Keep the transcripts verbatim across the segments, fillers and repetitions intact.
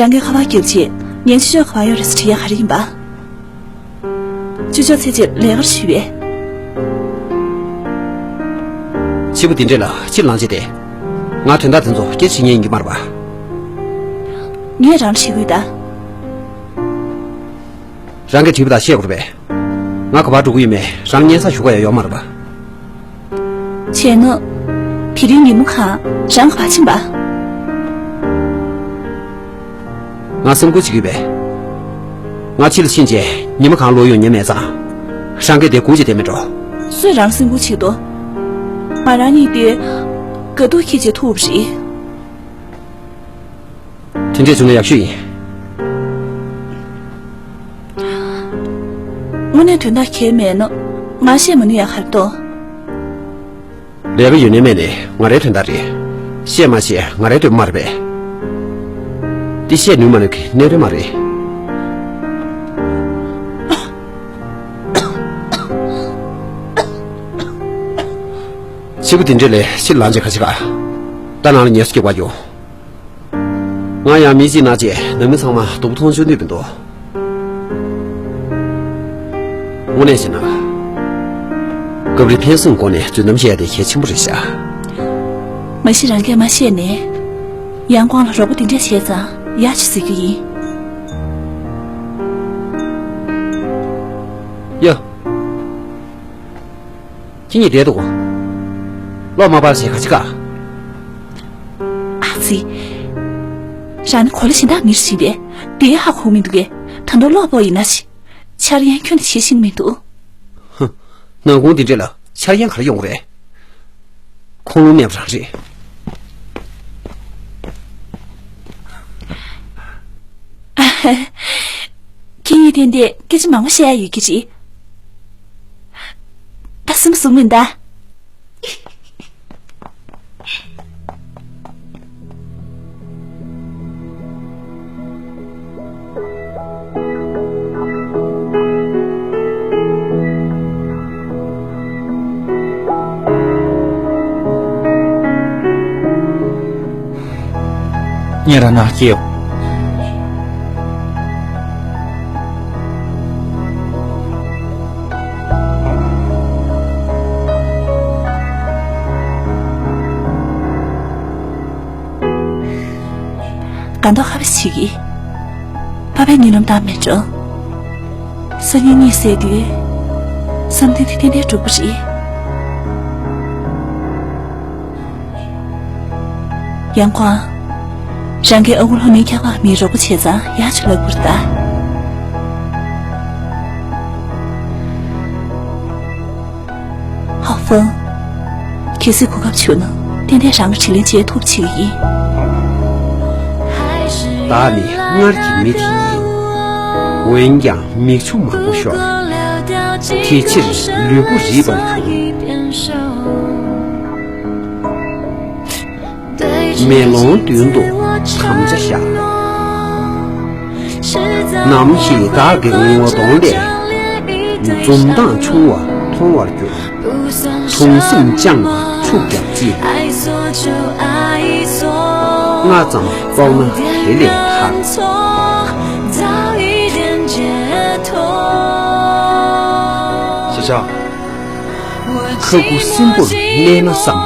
རང་གི་ཁ་པར་བརྒྱབ་རྗེས་ངས་ཅོ་ཅོ་ག་པར་ཡོད་རེད་ཟེར་དྲི་ཡ་ག་རེ་ཡིན་པ། ཅོ་ཅོ་ཚེ་གཅིག་ལས་ཀར་ཞུས་པས། ཕྱི་པོ་དེ་འདྲས་ལ་ཕྱིར་ལངས་བྱས་ཏེ། ང་དོན་དག་དེ་ཚོ་སྐད་ཆ་བཤད་མཁན་ཡིན་གྱི་མ་རེད་པ། ངས་རང་ལ་བཤད་དགོས་ད། རང་གིས་དྲིས་པ་དག་བཤད་དགོས་རེད་པས། ང་ག་པར་འགྲོ་གི་ཡོད་མེད་རང་ཉན་ས་ཞུ་ག་ཡ་ཡོད་མ་རེད་པ། བྱས་ན། དེ་རིང་ཉིན་མོ་གང་རང་ག་པར་ཕྱིན་པ། ང་སེམས་ཁུར་བྱེད་ཀྱི་ཡོད་པས། ང་ཕྱི་ལ་ཕྱིན་རྗེས་ཉི་མ་གང་ལོག་ཡོང་ཉན་མེད་ཙང་། རང་གིས་དེ་སྒུག་བྱས་བསྡད་མི་འགྲོ། སུས་རང་སེམས་ཁུར་བྱེད་དོ། ང་རང་གཉིས་དེ་དགའ་སྡུག་འཁྱེར་བྱས་ཐུག་པ་རེད། དེ་འདྲས་བྱུང་ན་ཡག་ཤོས་ཡིན། དངོས་གནས་དོན་དག་གལ་མེད་ན་ང་བཤད་མ་ནུས་ཡ་ག་རེ་འདུག། ལས་ཀ་ཡོད་ནའི་མེད་ནའི་ང་རའི་དོན་དག་རེད། བཤད་མ་བཤད་ང་རའི་འདོད་མ་རེད་པས། འདི་བཤད་ནུས་མ་ནུས་ཀྱི་གནད་དོན་མ་རེད། ཕྱི་པོ་དེ་འདྲས་ལས་ཕྱིར་ལངས་བྱས་ག་ཅི་ག། ད་ནང་ལ་ངལ་གསོ་རྒྱག་པར་འགྱོ། ང་ཡང་མི་གཅིག་ན་བྱས་ནང་མི་ཚང་མ་སྡུག་པོ་མཐོང་ཆོག་འདོད་མི་འདུག། དངོས་གནས་བྱས་ན། སྐབས་རེ་ཕན་སེམས་སྒོ་ནས་རྫུན་གཏམ་བཤད་ཡ་དེ་གལ་ཆེན་པོ་རེད་ཤག། མ་གཞི་རང་གིས་མ་བཤད་ནས། ཡང་ཁོང་ལ་རོགས་པ་དེ་འདྲས་བྱས་ཙང་ཡག་ཅིག་ཟེར་གྱི་ཡིན། ཡ། ཁྱེད་གཉིས་བསྡད་འདུག། གློག་མ་སྤར་བྱས་ག་ཅི་ག། ཨ་ཙི། རང་ནི་གོ་ལ་གཞན་དག་མི་རེད་ཟེར་བས། དེ་ཧ་གོ་མི་འདུག་གས། ད་དུང་གློག་སྤོ་ཡིན་ན་ཞིག། འཆར་ཡན་ཁྱོན་ནས་བྱེད་ཤེས་མི་འདུག། ཧུ། ནང་ཁུངས་དེ་འདྲས་ལ་འཆར་ཡན་ག་རེ་ཡོང་གི་རེད། ཁུངས་ལུང་མེད་པ་རང་རེད། ཁྱེད་གཉིས་ཐད་འདས་སྐད་ཆ་མང་པོ་བཤད་ཡ་ཡོད་ཀྱི་རེད། ད་སེམས་བཟུང་མིན་ད། ཉེ་ར་ན་སྐྱེའོ། དགའ་མདོག་ཁ་པོ་ཞིག་གིས། པ་ཕའི་གཉིད་ལམ་བཏང་མེད་འགྲོ། སང་ཉིན་གཉིད་སད་དུས། བསམ་དོན་དེ་ཏན་ཏན་འགྲུབ་ཀྱི་རེད། ཡང་ཁོང་། རང་གི་ཨ་ཁུ་ལྷོ་མོའི་འཁྱག་པ་མིའི་རོགས་པ་བྱས་ཙང་ཡག་ཆུ་ལབ་དགོས་རེད་ད། ཧ་ཧྥང་། གལ་སྲིད་གོ་སྐབས་བྱུང་ན་ཏན་ཏན་རང་གི་དྲིན་ལན་འཇལ་ཐུབ་ཆེད་ཡིན། བདག་ནི་སྔར་གྱི་མི་དེ་ཡིན། འོན་ཀྱང་མིག་ཆུ་མང་པོ་ཤོར། དེ་ཕྱིར་ལུས་པོ་རིད་པར་གྱུར། མེ་ལོང་མདུན་དུ་དམ་བཅའ་བཞག། ནམ་ཞིག་བདག་གི་ངོ་གདོང་ལས། འཛུམ་མདངས་ཆུང་བ་མཐོང་བར་འགྱུར། དུང་སེམས་བཅངས་པ་འཁྱུག་ཀྱང་ཅི། སྔ་ཙམ་ལྐོག་ན་དེ་ལས་ཐར། ཤ་ཤ། ཁ་ཁུ་སིམ་པོར་གནས་ན་བསམ།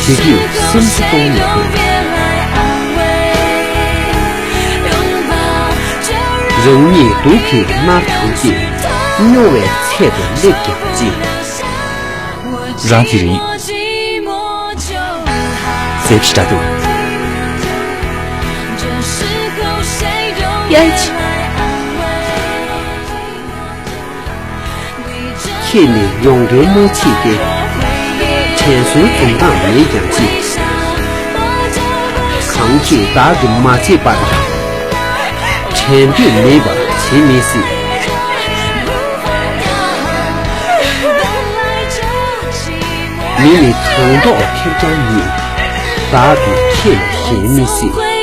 དེ་དུས་སེམས་ཚེ་གཏོང་མི་དགོས། རང་ཉིད་སྡུག་གིས་མནར་གྱུར་ཅིག། སྨྱོ་བའི་ཚད་དུ་སླེབས་ཀྱང་ཅི། རང་དེ་རིང་། ཟས་ཕྱི་དྲག་འདུག། ཡ་ཆི། ཁྱེད་ནི་ཡོངས་འབྲེལ་མ་མཆིས་ཏེ། དྲན་གསོའི་འཛུམ་མདངས་མེད་ཀྱང་ཅི། གང་ཁྱེད་བདག་གིས་མ་བརྗེད་པར། དྲན་འདོད་མེད་པར་བྱེད་མི་སྲིད། མི་ནི་དང་ཐོག་ཁེར་རྐྱང་ཉིད། བདག་གིས་ཁྱེད་ལ་ཞེན་མི་སྲིད།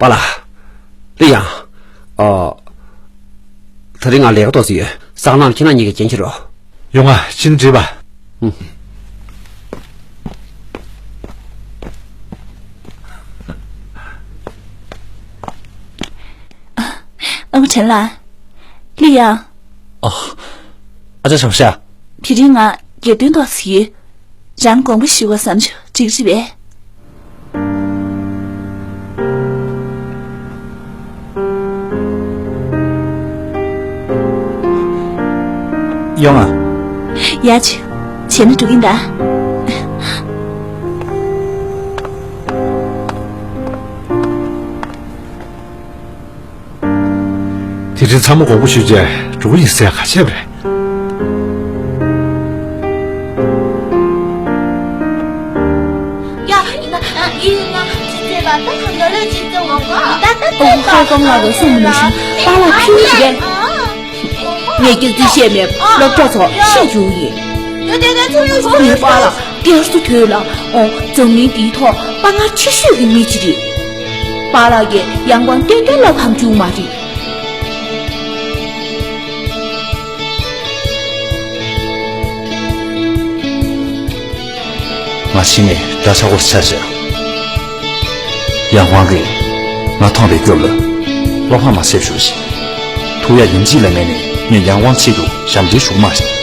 པཱ་ལགས། ལི་ཡང་། ཨ། དེ་རིང་ང་ལས་ཀ་ཏོག་ཙམ་ཡོད། སང་ནངས་ཁྱེད་རང་གཉིས་ཀྱིས་འགན་འཁྱེར་རོགས། ཡོང་ང་། ཕྱིན་འགྲིག་པ། ཨུ། ཨ་མ་དྲན་ལགས། ལི་ཡང་། ཨ། ཨ་ཅག་ཞབས་ཤ། དེ་རིང་ང་སྒེར་དོན་ཏོག་ཙམ་ཡོད། རང་དགོངས་པ་ཞུ་བ་བསམ་བྱུང་། འགྲིག་རེད་པས། ཡོང་ང་། ཡ་ཆེ། བྱས་ན་འགྲོ་གིན་གདའ། དེ་རིང་ཚང་མ་དགོངས་པ་ཞུས་བྱས་འགྲོ་གི་ཡིན་ཟེར་ག་བཤད་པ་རེད། ཡ། ཡིན་ན་ཡིན་ན་ཅི་བྱེད་པ་ད་གང་འདྲ་ལས་ཅི་བྱེད་འོང་ག་ད་ད་ད། ཨོ། ཧ་ཀང་ལགས་ཀྱིས་གསུངས་མི་ནུས་ཤིང་པཱ་ལགས་ཕྱིན་ཅི་རེད། ངས་སྐྱག་རྫུན་བཤད་མེད། སློབ་གྲོགས་ཚོ་བཤད་རྒྱུ་ཡིན། ངའི་པཱ་ལགས་སྒེར་སུ་དོད་ལ། ཨོ། འཛམ་གླིང་འདིའི་ཐོག་དཔའ་ངར་ཆེ་ཤོས་ཀྱི་མི་ཅིག་རེད། པཱ་ལགས་ཀྱིས་ཡང་ཀོང་གཏན་གཏན་བློ་ཕམ་བཅུག་མ་རེད། ང་ཤི་ནས་འདྲ་ཆགས་པོ་ཆགས་ཤག་ཡང་ཀོང་གིས་ང་མཐོང་བའི་སྐབས་ལ་བློ་ཕམ་མ་བྱེད་ཞུ་ཞིག་ཐུགས་ཡ་ཡིན་གཅིག་ལ་མེད་ནས་ངས་ཡང་ཀོང་ཆེད་དུ་ཞབས་འདྲེན་ཞུ་གི་མ་རེད།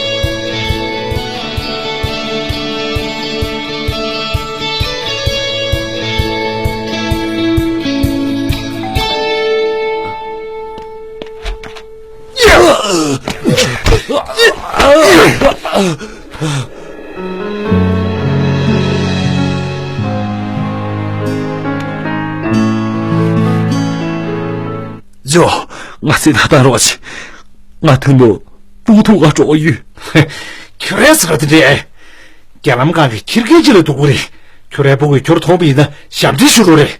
ཇོ། ང་ཚོའི་ད་ལྟ་རོགས་བྱེད། ང་ཐུག་འདུག་ཕྲུ་གུ་ཐུག་ག་འགྲོ་བ་ཡོད། ཁྱོད་རའི་ཟེར་བ་དེ་འདྲས། རྒྱ་ལམ་སྒང་གི་ཁྱི་རྒན་ཅིག་ལ་སྡུག་པོ་རེད། ཁྱོད་རའི་ཕྲུ་གུས་ཁྱོད་མཐོང་བ་ཡིན་ན་ཞབས་འདྲེན་ཞུ་རོགས་རེད།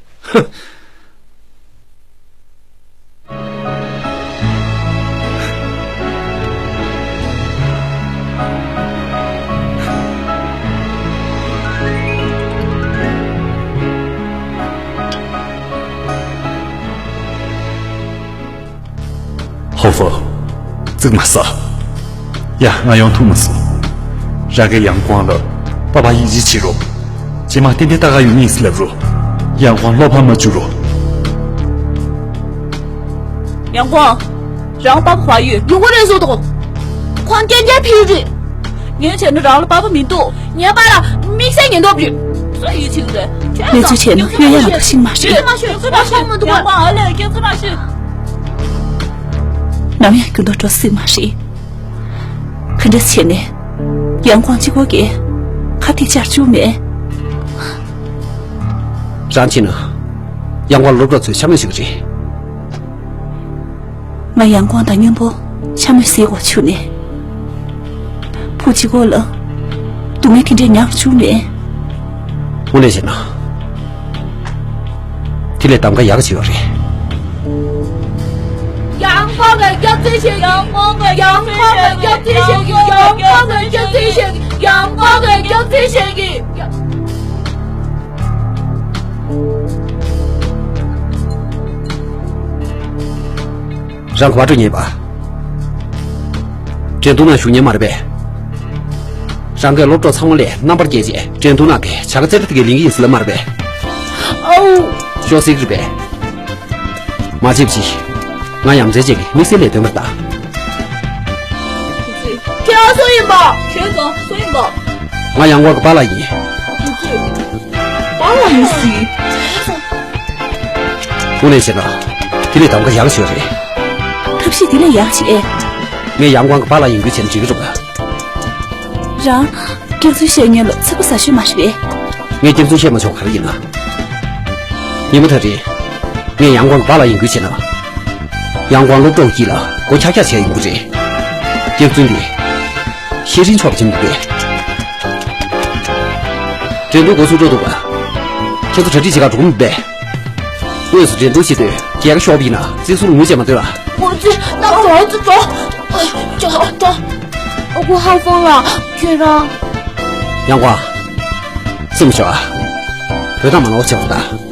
ཧོ་ཧོ། བཙུགས་མ་ཟ། ཡ། ང་ཡོང་ཐུབ་མ་སོང་། རང་གིས་ཡང་ཀོང་ལ་པ་ཕ་ཡིད་ཆེས་བྱེད་རོགས། རྗེས་མ་ཏན་ཏན་ལྟ་ག་ཡོང་ངེས་ལབ་རོགས། ཡང་ཀོང་བློ་ཕམ་མ་བཅུག་རོགས། ཡང་ཀོང་། རང་པ་ཕ་ཡོད། ཡོང་གི་རེད་བཟོ་དང་། ཁོང་སྐད་ཆ་ཕིག་རེད། ངས་བྱས་ན་རང་ལ་པ་ཕ་མི་འདུག་ངའི་པ་ལ་དམིགས་བསལ་ཉེན་རྟོག་རེད། སུ་ཡིད་ཆེས་ཀྱི་རེད། ཁྱོད་གནས་ཚུལ་བྱས་ན་གཡོལ་ཡ་རང་ཐབས་ཤིག་མ་རེད། ཁྱོད་མ་ཤོད། ཁྱོད་མ་ཤོད། མི་འདུག་ག་ཨ་ལས་སྐྱབས་སུ་མ་ཤོད། ནམ་ཡང་འགྱུར་ལྡོག་འགྲོ་སྲིད་མ་རེད། ག་འདྲ་བྱས་ནས་ཡང་ཀོང་གཅིག་པོ་གིས་ཁ་གཏད་བཅར་བཅུག་མེད། རང་ཕྱིན་ན་ཡང་ཀོང་སློབ་གྲོགས་ཚོས་འཕྱ་སྨོད་བྱེད་ཀྱི་རེད། ང་ཡང་ཀོང་དང་མཉམ་པོ་འཕྱ་སྨོད་སེལ་དགོས་བྱུང་ནས། བུ་གཅིག་པོ་ལ་སྡུག་བསྔལ་དེ་འདྲས་མྱངས་བཅུག་མེད། དངོས་གནས་བྱས་ན། དེ་ལས་གདམ་ག་ཡག་ག་ཅིག་ཡོད་རེད། ཡང་ཀོང་གིས་སྐྱག་རྫུན་བཤད་ཀྱི། ཡང་ཀོང་གིས་སྐྱག་རྫུན་བཤད་ཀྱི། ཡང་ཀོང་གིས་སྐྱག་རྫུན་བཤད་ཀྱི། ཡང་ཀོང་གིས་སྐྱག་རྫུན་བཤད་ཀྱི། རང་གི་བ་སྤྲོད་ཉེས་པ། འགྲན་བསྡུར་ནང་ཞུགས་མཁན་མ་རེད་པས། རང་གིས་སློབ་གྲོགས་ཚང་མ་ལས་རྣམ་པར་རྒྱལ་རྗེས་འགྲན་བསྡུར་ནང་གི་བྱ་དགའ་རྩེ་གྲ་དེ་གའི་ལེན་གྱི་ཡིན་ཟེར་ལབ་མ་རེད་པས། ཨའུ། ཤོག་སྲིད་རེད་པས། མ་བརྗེད་པ་ཅིག་ང་ཡ་མཚན་ཅན་གྱི་དམིགས་བསལ་ལས་དོན་པ་རེད་ད། ཁྱེད་རང་སུ་ཡིན་པ། ཁྱེད་རང་སུ་ཡིན་པ། ང་ཡང་ཀོང་གི་པཱ་ལགས་ཡིན། པཱ་ལགས་ཡིན་ཟེར། དངོས་གནས་བྱས་ན། དེ་ལས་གདམ་ག་ཡག་ཤོས་རེད། ཐབས་ཤེས་དེ་ལས་ཡག་ཅིག་ཨེ། ངས་ཡང་ཀོང་གི་པཱ་ལགས་ཡིན་ཁུལ་བྱས་ན་འགྲིག་གི་རེད་པ། རང་། སྐྱག་རྫུན་བཤད་མཁན་ལ་ཚིག་པ་ཟ་ཤོས་མ་རེད་པས། ངས་སྐྱག་རྫུན་བཤད་མ་ཆོག་ག་རེ་ཡིན་ན། ཉིན་མོ་ད་རེས། ངས་ཡང་ཀོང་གི་པཱ་ལགས་ཡིན་ཁུལ་བྱས་ན། ཡང་ཀོང་སློབ་གྲོགས་དཀྱིལ་ལ་མགོ་འཁྱག་འཁྱག་བྱས་ཡོང་གི་རེད། སྐྱག་རྫུན་འདི། ཤེས་རིན་ཆོག་པ་ཅིག་མི་འདུག་པས། འགྲན་བསྡུར་འགོ་ཚུགས་འགྲོ་འདུག་པ། ཁྱེད་ཚོ་གྲ་སྒྲིག་བྱེད་ག་འགྲོ་གི་མི་འདུག་པས། དངོས་སུ་འགྲན་བསྡུར་བྱེད་དུས་རྒྱལ་ཁ་ཤོར་བ་ཡིན་ན་བརྩི་སྲུང་ལ་ངོས་བྱས་མ་སྡོད་ཨ། འོ་ཙི། ད་འགྲོ་ཙི་འགྲོ། འགྲོ་འགྲོ། ཨ་ཁུ་ཧ་ཧྥང་ལགས་ཁྱོད་རང་། ཡང་ཀོང་། སེམས་ཤོག་ཨ། བོད་དང་མ་ནོར་བྱས་པ་ད།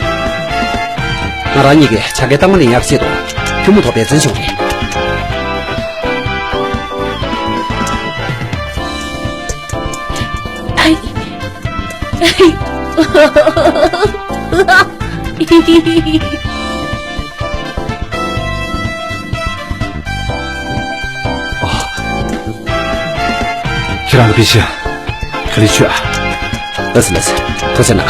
ང་རང་གཉིས་ཀྱི་བྱ་དགའི་རྟགས་མ་ལེན་ཡག་ཆེད་དུ་ཐུན་མོང་ཐོག་འབད་བརྩོན་བྱུང་རེད། ཁྱེད་རང་གི་པི་ཤི་ག་ལེ་ཆུ་ཨ། ལགས་སོ་ལགས་སོ། ཐུགས་རྗེ་གནང་།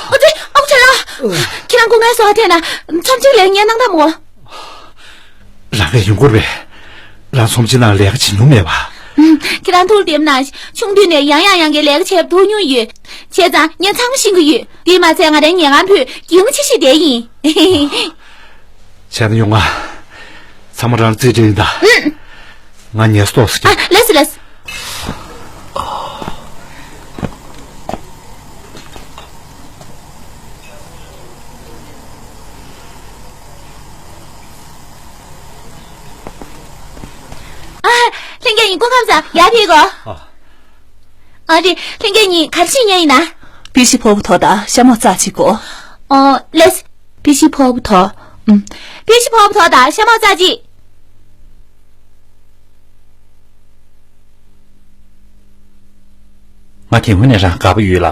ཨོ་ཙི། ཨོ་ཁྲ་ར། ཁྱེད་རང་སྐུ་ངལ་གསོ་བ་ཐད་ན་ཚོམས་ཆེན་ལས་ཉན་གནང་དང་མོ། རང་གིས་ཡོང་དགོས་པས། རང་ཚོམས་ཆེན་ནང་ལས་ཀ་བྱེད་མྱོང་མེད་པ། ཁྱེད་རང་ཐུགས་ལ་བདེ་མོ་གནང་། ཆུང་དུས་ནས་ཡང་ཡང་ཡང་གི་ལས་ཀ་བྱེད་པ་ཐུག་མྱོང་ཡོད། བྱས་ཙང་ངས་ཚང་མ་ཤེས་ཀྱི་ཡོད། དེས་མ་ཚད་ང་རའི་ཉལ་ཁང་ཕུད་གྱི་ཡོང་ཆེ་ཤོས་དེ་ཡིན། བྱས་ན་ཡོང་ང་། ཚང་མ་རང་ལ་རྩིས་སྤྲད་ཡིན་ད། ཨུམ། ང་ངལ་གསོ་ཟེར་གྱི། ཨ། ལགས་སོ་ལགས་སོ། ཨ། ལྷན་རྒྱས་ཡིན། སྐུ་ཁམས་བཟང་། ཡར་ཕེབས་གོ། ཨ། ཨ་རེད། ལྷན་རྒྱས་གཉིས་ག་རེ་བྱེད་མཁན་ཡིན་ན། པི་ཤི་ཕོར་པ་དོ་དང་ཤ་མོག་རྩ་གཅིག་གོ། ཨོ་ལགས། པི་ཤི་ཕོར་པ་དོ། ཨུམ། པི་ཤི་ཕོར་པ་དོ་དང་ཤ་མོག་རྩ་གཅིག། ང་དེ་སྔོན་ནས་རང་དགའ་པོ་ཡོད་ལ།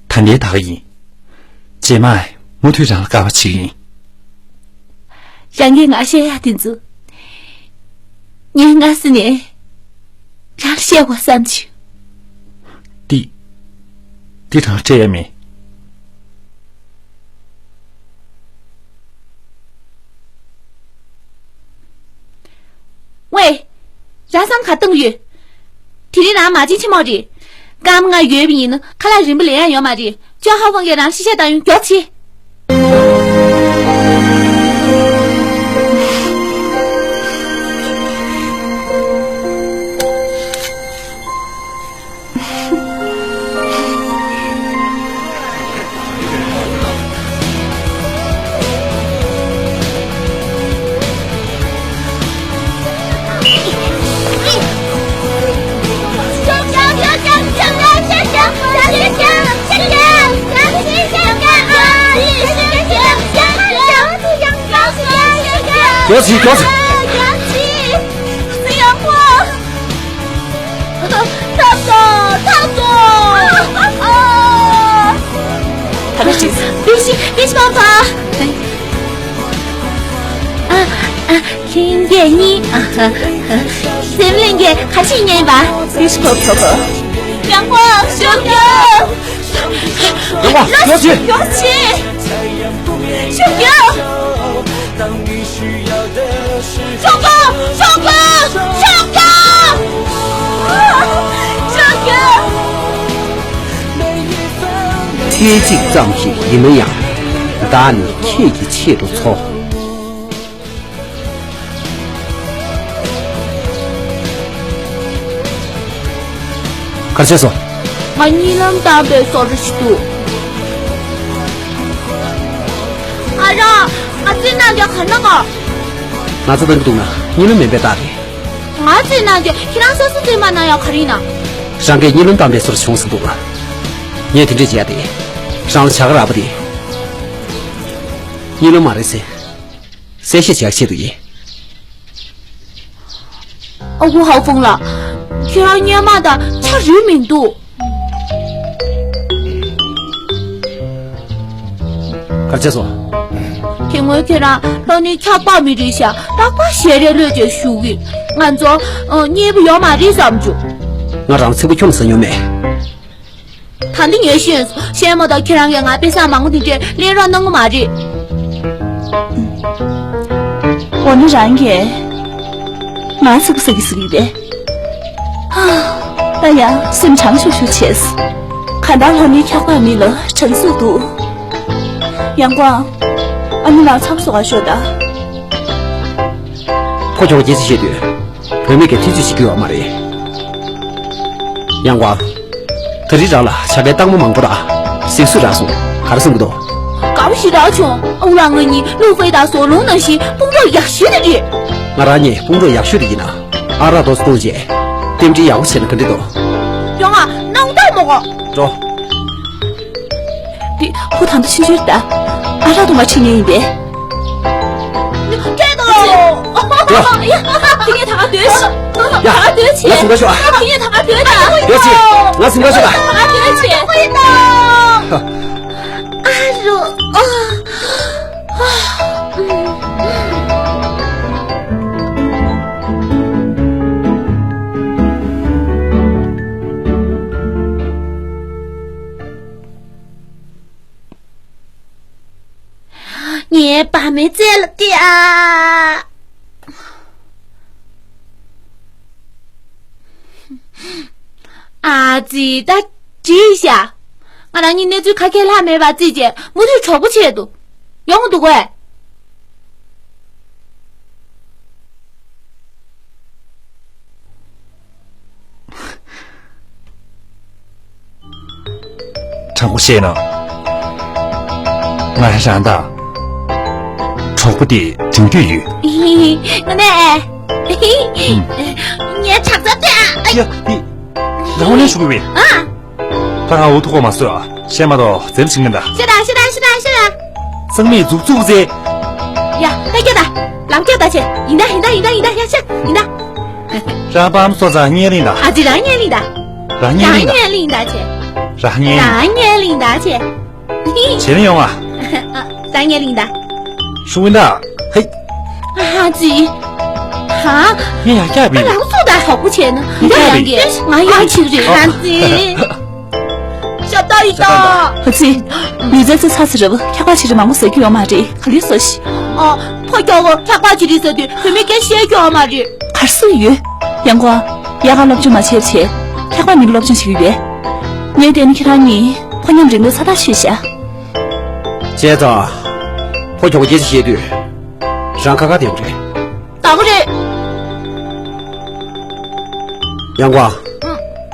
ད་ལྟའི་ད་ག་ཡིན། རྗེས་མ་མུ་མཐུད་རང་ལ་དགའ་པོ་བྱེད་ཀྱི་ཡིན། རང་གིས་ང་བཤད་ཡག་དེ་ཚོ། ངས་སྔ་ས་ནས་རང་ལ་བཤད་དགོས་བསམ་བྱུང་། འདི། འདི་རང་སྤྲད་ཡ་མེད། ཝེ། རང་བསམ་ག་བཏང་གི་ཡོད། དེ་རིང་རང་མ་བྱན་ཆེན་མོ་རེད། སྐར་མ་ལྔ་ཡོད་པ་ཡིན་ན་ཁ་ལག་རིན་པོ་ལེན་ཡ་ཡོད་མ་རེད། ཅོ་ཧ་ཝང་གིས་རང་ཤི་ཤ་བཏང་ཡོང་། མགྱོགས་བྱེད། མགྱོགས་བྱེད། མགྱོགས་བྱེད། ཐབས་སོ། ཐབས་སོ། ད་ག་ཅིག་པི་ཤི། པི་ཤི་ཕོར་པ་དོ། ཨ། ཨ། ལྷན་རྒྱས་གཉིས། ཨ། ཧ། ཧ། འཛམ་གླིང་གི་ག་ཅིག་ཉན་པ། པི་ཤི་ཕོར་པ་དོ། ཡང་བ་ཤོག་ཡོ། ཡང་བ་ཡོ་ཆེ། ཡོ་ཆེ། ཤོག་ཡོ། ཤོག་གོ། ཤོག་གོ། ཤོག་གོ། ཤོག་གོ། ཐེངས་གཅིག་ཙམ་ཞིག་ཡིན་ན་ཡང་། བདག་ནི་ཁྱེད་ཀྱི་ཆེད་དུ་འཚོ། ག་རེ་བྱས་སོང་། ང་གཉིད་ལམ་བཏང་པའི་བཟོ་འདྲ་ཞིག་འདུག་ཨ་ར། ང་རྩིས་གནང་རྒྱུ་ག་ན་ག་ང་རྩིས་གནང་གི་འདུག་ན་གཉིད་ལམ་མིན་པའི་རྟགས་རེད། ང་རྩིས་གནང་རྒྱུ་ཁྱེད་རང་སོ་སོ་རྩིས་མ་གནང་ཡག་ག་རེ་ཡིན་ན། རང་གིས་གཉིད་ལམ་བཏང་པའི་བཟོ་འདྲ་བྱུང་སོང་འདུག་ངས་དེ་འདྲས་བྱས་ཏེ། རང་ལ་བྱ་དགའ་རག་པ་དེ། གཉིད་ལམ་མ་རེད་ཟེར། གསལ་བཤད་བྱེད་ཡག་ཆེད་དུ་ཡིན། ཨ་ཁུ་ཧའོ་ཧྥང་ལགས། ཁྱེད་རང་སྔོན་མ་དང་ཆ་རེ་མི་འདུག་ག་རེ་བྱས་སོང་། དེ་སྔོན་ཁྱེད་རང་ལྷོ་ནུབ་འཁྱག་པ་མི་རིགས་ཤག་རྟག་པར་ཞལ་རས་གློད་བྱས་བཞུགས་ཀྱི། ང་ཚོ་ཨ་མཉེས་པོ་ཡོད་མ་རེད་བསམ་བྱུང་། ང་རང་ཚིག་པ་ཁྱོན་ཟ་མྱོང་མེད། ད་འདི་ངས་ཤེས་སོང་། ཤེས་མ་ཐག་ཁྱེད་རང་གིས་ང་པེ་ས་མང་པོ་དེ་འདྲས་ལེན་རོགས་གནང་གི་མ་རེད། འོ་ན་རང་གིས་ང་ཚིག་པ་ཟ་གི་ཟེར་གི་རེད། ཧ། ད་ཡང་སེམས་གྲང་ཤུར་ཤུར་བྱས། གང་ལྟར་ལྷོ་ནུབ་འཁྱག་པ་མི་ལ་དྲང་ཚུགས་འདུག་ཡང་ཀོང་། ཨ་ནི་ལགས་ཚབ་སོ་ག་ཤོད་ད། ཕོ་ཁྱོ་ག་སྐད་ཆ་བཤད་དུས། བུད་མེད་ཀྱིས་ཐེ་ཇུས་བྱེད་ཀྱི་ཡོད་མ་རེད། ཡང་ཀོང་། ད་རེས་རང་ལ་བྱ་དགའི་རྟགས་མ་མང་པོ་དང་གཟིགས་ཚུལ་རག་སོང་། ག་རེ་བསམ་གྱི་འདུག་དགའ་པོ་ཞེ་དྲག་བྱུང་། ཨུ་ལགས་ང་གཉིས་ལུའུ་ཧྥེ་དང་ཟོ་ལུང་ནང་བཞིན་དཔུང་རོགས་ཡག་ཤོས་དེ་རེད། ང་རང་གཉིས་དཔུང་རོགས་ཡག་ཤོས་དེ་ཡིན་ན། ཨ་རག་ཏོག་ཙམ་བཏུང་རྗེས་རྟེན་འབྲེལ་ཡག་པོ་བྱས་ན་ག་འདྲ་འདུག་ཡོང་ང་། སྣང་དག་མོ་གོ། འགྲོ། ཁོ་ད་དུང་ཆུང་ཆུང་རེད་ད། ཨ་རག་དུ་མ་ཁྲིད་ཉན་ཡིན་པས། སྐད་དོ། ཡ། དེ་ངས་ད་ག་སྡོད་ཤི། ད་ག་སྡོད་ཆེ། ང་ཟིན་པ་ཤོག་ཨ། དེ་ངས་ད་ག་སྡོད་ད། ཡོ་ཅི། ང་ཟིན་པ་ཤོག་ཨ། ད་ག་སྡོད་ཆེ། ཨ་རོ། ཨ། ངའི་བ་མའི་རྩེ་ལ་བལྟས་ཨ། ཨ་ཙི་ད་བྲིས་ཤག་ང་རང་གཉིས་གནས་ཚུལ་ཁ་ཁྱེར་ལྷག་མེད་པ་བརྩིས་རྗེས་མུ་མཐུད་གྲོགས་པོ་བྱེད་དུ་ཡོང་འདུག་གས། དྲང་པོ་བཤད་ན། ང་རང་དང་གྲོགས་པོ་དེ་འགྲིག་འདོད་ཡོད། དངོས་གནས། ངའི་ཁྲག་རྩ་དེ་ཨ། ཡ། ཡ། རང་དབང་ལེན་ཞུ་གི་ཡོད། ཨ། ད་ང་འུ་ཐུག་གོ་མ་བཟོད་ཨ། བཤད་མ་གཏོགས་འཛེམ་ཞིག་མིན་ད། ཤེས་ད་ཤེས་ད་ཤེས་ད་ཤེས་ད། གཙང་མའི་འཛུག་འཛུག་ཟེ། ཡ། ད་སྐྱེ་ད། ལམ་སྐྱེ་ད་ཆེ། ཡིན་ད་ཡིན་ད་ཡིན་ད་ཡིན་ད་ཡ་ཤ་ཡིན་ད། རང་པའམ་སོ་ཚང་བརྙན་ལིང་ད། ཨ་ཙི་རང་བརྙན་ལིང་ད། རང་བརྙན་ལིང་ད། རང་བརྙན་ལིང་ད་ཆེ། རང་བརྙན། རང་བརྙན་ལིང་ད་ཆེ། བྱེད་ལེན་ཡོང་ཨ། རང་བརྙན་ལིང་ད། ཤུ་ཝིན་ད། ཧེ། ཨ་ཙི། ཧ། ངས་ཡག་རྒྱག་པའི། ཨ་རང་སུ་ད་ཧོ་ཀུ་ཆེ་ན། ཡག་རྒྱག་པའི། ང་ཡག་ཆིག་རེད་ཨ་ཙི། ཞབས་ཏོག་ཡིན་ད། ཨ་ཙི། ལུས་རྩལ་རྩེ་ཚར་ཟེར་རབ་འཁྱག་པ་ཆེ་རེ་མང་པོ་ཟ་རྒྱུ་ཡོད་མ་རེད། ག་ལེར་ཟ་ཤི། ཨ། ཕོ་ཁྱོ་བོ་འཁྱག་པ་ཆེ་རེ་ཟ་དུས་བུད་མེད་སྐད་བཤད་རྒྱུ་ཡོད་མ་རེད། གར་སུ་ཡོད། ཡང་གོ། ཡ་ག་སློབ་སྦྱོང་མ་བྱས་བྱས། འཁྱག་པ་མིན་སློབ་སྦྱོང་བྱེད་ཀྱི་ཡོད། ངས་བལྟས་ན་ཁྱེད་རང་གཉིས་ཕོ་མཉམ་རིང་ལོ་ཚ་ཐག་ཆོད་བཞག་བྱས་ཙང་། ཕོ་ཁྱོ་བོ་སྐད་ཆ་བཤད་དུས། རང་ཁ་ཁ་དེ་རེད། ད་ག་རེད། ཡང་གོ། ཨང་།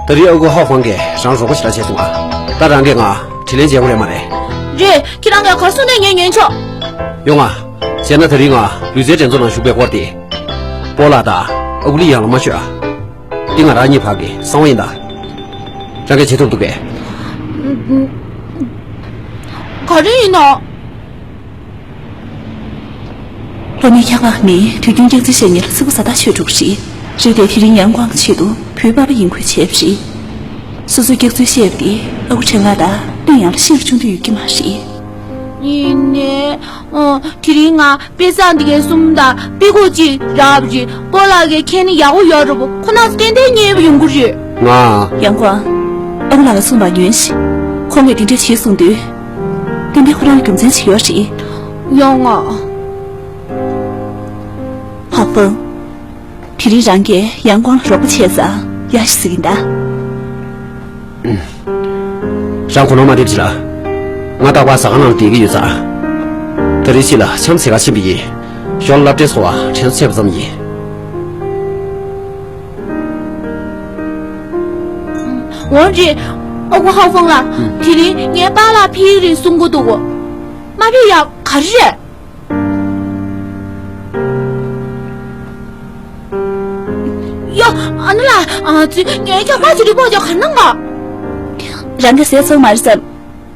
ད་རེས་ཨ་ཁུ་ཧའོ་ཧྥང་གིས་རང་རོགས་པ་ཞེ་དྲག་བྱས་སོང་ཨ། ད་རང་གིས་ང་དྲིན་ལན་འཇལ་དགོས་རེད་མ་རེད། རེད། ཁྱེད་རང་གིས་གར་སོང་ནས་ངས་ཉན་ཆོག་ཡོང་ཨ། བྱས་ན་ད་རེས་ང་ལུས་རྩལ་འགྲན་ཚོགས་ནང་ཞུགས་པའི་སྐོར་དེ། སྤོ་ལགས་དང་ཨ་ཁུ་ལི་ཡང་ལ་མ་ཤོད་ཨ། འདི་ང་རང་གཉིས་བར་གྱི་གསང་བ་ཡིན་ད། རང་གིས་བྱེད་ཐུབ་འདུག་གས། ག་རེ་ཡིན་ནོ། ལྷོ་ནས་འཁྱག་པ་ནི་དུས་རྒྱུན་སྐྱག་རྫུན་བཤད་མཁན་ལ་སི་པོ་ཟ་ཐག་ཆོད་འགྲོ་གི་རེད། རེད་དེ་དེ་རིང་ཡང་ཀོང་གི་ཆེད་དུ་བུའི་པ་ཕ་ཡིན་ཁུལ་བྱས་པ་རེད། སོ་སོས་སྐྱག་རྫུན་བཤད་པ་དེ་ཨ་ཁུ་ཁྲེན་ལགས་དང་བློན་ཡང་ལ་ཤིན་ཏུ་ཅུང་འདོད་ཡོད་ཀྱི་མ་རེད། ཡིན་ནའི། ཨོ། དེ་རིང་ང་དཔེ་བཟང་འདི་གའི་གསུམ་དང་དཔེ་ཁུག་ཅིག་རག་པ་རེད། སྤོ་ལགས་ཀྱིས་ཁྱེད་ནི་ཡག་པོ་ཡོད་རེད་པོ། ཁོ་རང་ཚོ་ཏན་ཏན་རྙེད་པ་ཡོང་གི་རེད། ང་། ཡང་ཀོང་། ཨ་ཁུ་ལགས་ལ་གསུངས་པ་ཉོན་ཞིག་ཁོང་གིས་འདི་འདྲ་བྱེད་གསུངས་དུས། ཏན་ཏན་ཁོ་རང་ལ་རྒྱུ་མཚན་ཅིག་ཡོད་རེད། ཡོང་ང་། ཧ་ཧྥང་། དེ་རིང་རང་གིས་ཡང་ཀོང་ལ་རོགས་པ་བྱས་ཙང་ཡ་ཞིག་ཟིག་ཡིན་ད། རང་གོ་ནོར་མ་འདེབས་ཅི་ལ། ང་རྟག་པར་ཟ་ཁང་ནང་བསྡད་ཀྱི་ཡོད་ཙང་། ད་རེས་ཕྱི་ལ་འཆམ་ཟེ་ག་ཕྱིན་པ་ཡིན། ཞོར་སློབ་གྲྭའི་འཚོ་བ་དྲན་གསོ་བྱས་པ་ཙམ་ཡིན། འོན་ཏེ། ཨ་ཁུ་ཧའོ་ཧྥང་ལགས། དེ་རིང་ངའི་པཱ་ལགས་ཕེབས་ཀྱི་རེད་གསུང་གི་འདུག་མ་ཕེབས་ཡ་ག་རེ་རེད། ཡ། ཨ་ནེ་ལགས། ཨ་ཙི། ངའི་འཁྱག་པ་ཅིག་རི་པོ་ཅོག་ག་ན་ང་། རང་གིས་ཟས་ཚང་མ་རེད་བསམ།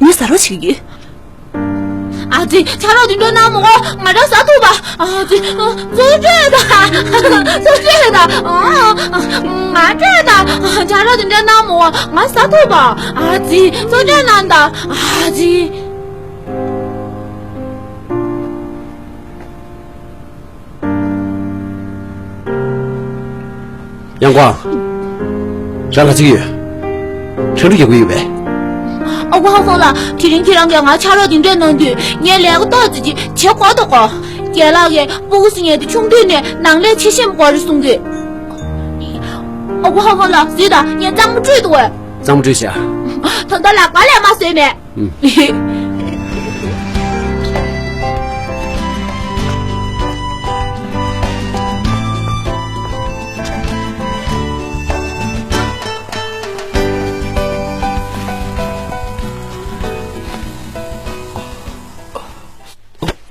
ངས་ཟ་རོགས་བྱེད་ཀྱི་ཡོད། ཨ་ཙི། ཆ་རོགས་དེ་འདྲ་གནང་མི་དགོས། ང་རང་ཟ་ཐུབ་པ། ཨ་ཙི། བཙོག་གྲོས་དང་། བཙོག་གྲོས་དང་། ཨ། ང་སྤྲད་དང་། ཆ་རོགས་དེ་འདྲ་གནང་མི་དགོས། ང་ཟ་ཐུབ་པ། ཨ་ཙི། བཙོག་གྲོས་གནང་དང་། ཨ་ཙི། ཡང་ཀོང་། རང་ལ་ཅིག་ཡོད། ཁྲེང་ཁྲུ་རྒྱག་གི་ཡོད་པས། ཨ་ཁུ་ཧ་ཧྥང་ལགས། དེ་རིང་ཁྱེད་རང་གིས་ང་ཆ་རོགས་དེ་འདྲས་གནང་དུས་ངས་ལས་ཀ་ཏོག་ཙམ་ཅིག་བྱེད་དགོས་འདུག་གོ། རྒན་ལགས་ཀྱིས་སྤུ་གུ་ཟེར་མཁན་དེ་ཆུང་དུས་ནས་ནང་ལས་བྱེད་ཤེས་པ་དགོས་རེད་གསུང་གི། ཨ་ཁུ་ཧ་ཧྥང་ལགས། གཟིགས་དང་། ངས་གཙང་མ་བཀྲུས་འདུག་གས། གཙང་མ་བཀྲུས་ཤག་ད་ལྟ་ལ་ག་ལས་མ་བཟོས་མེད།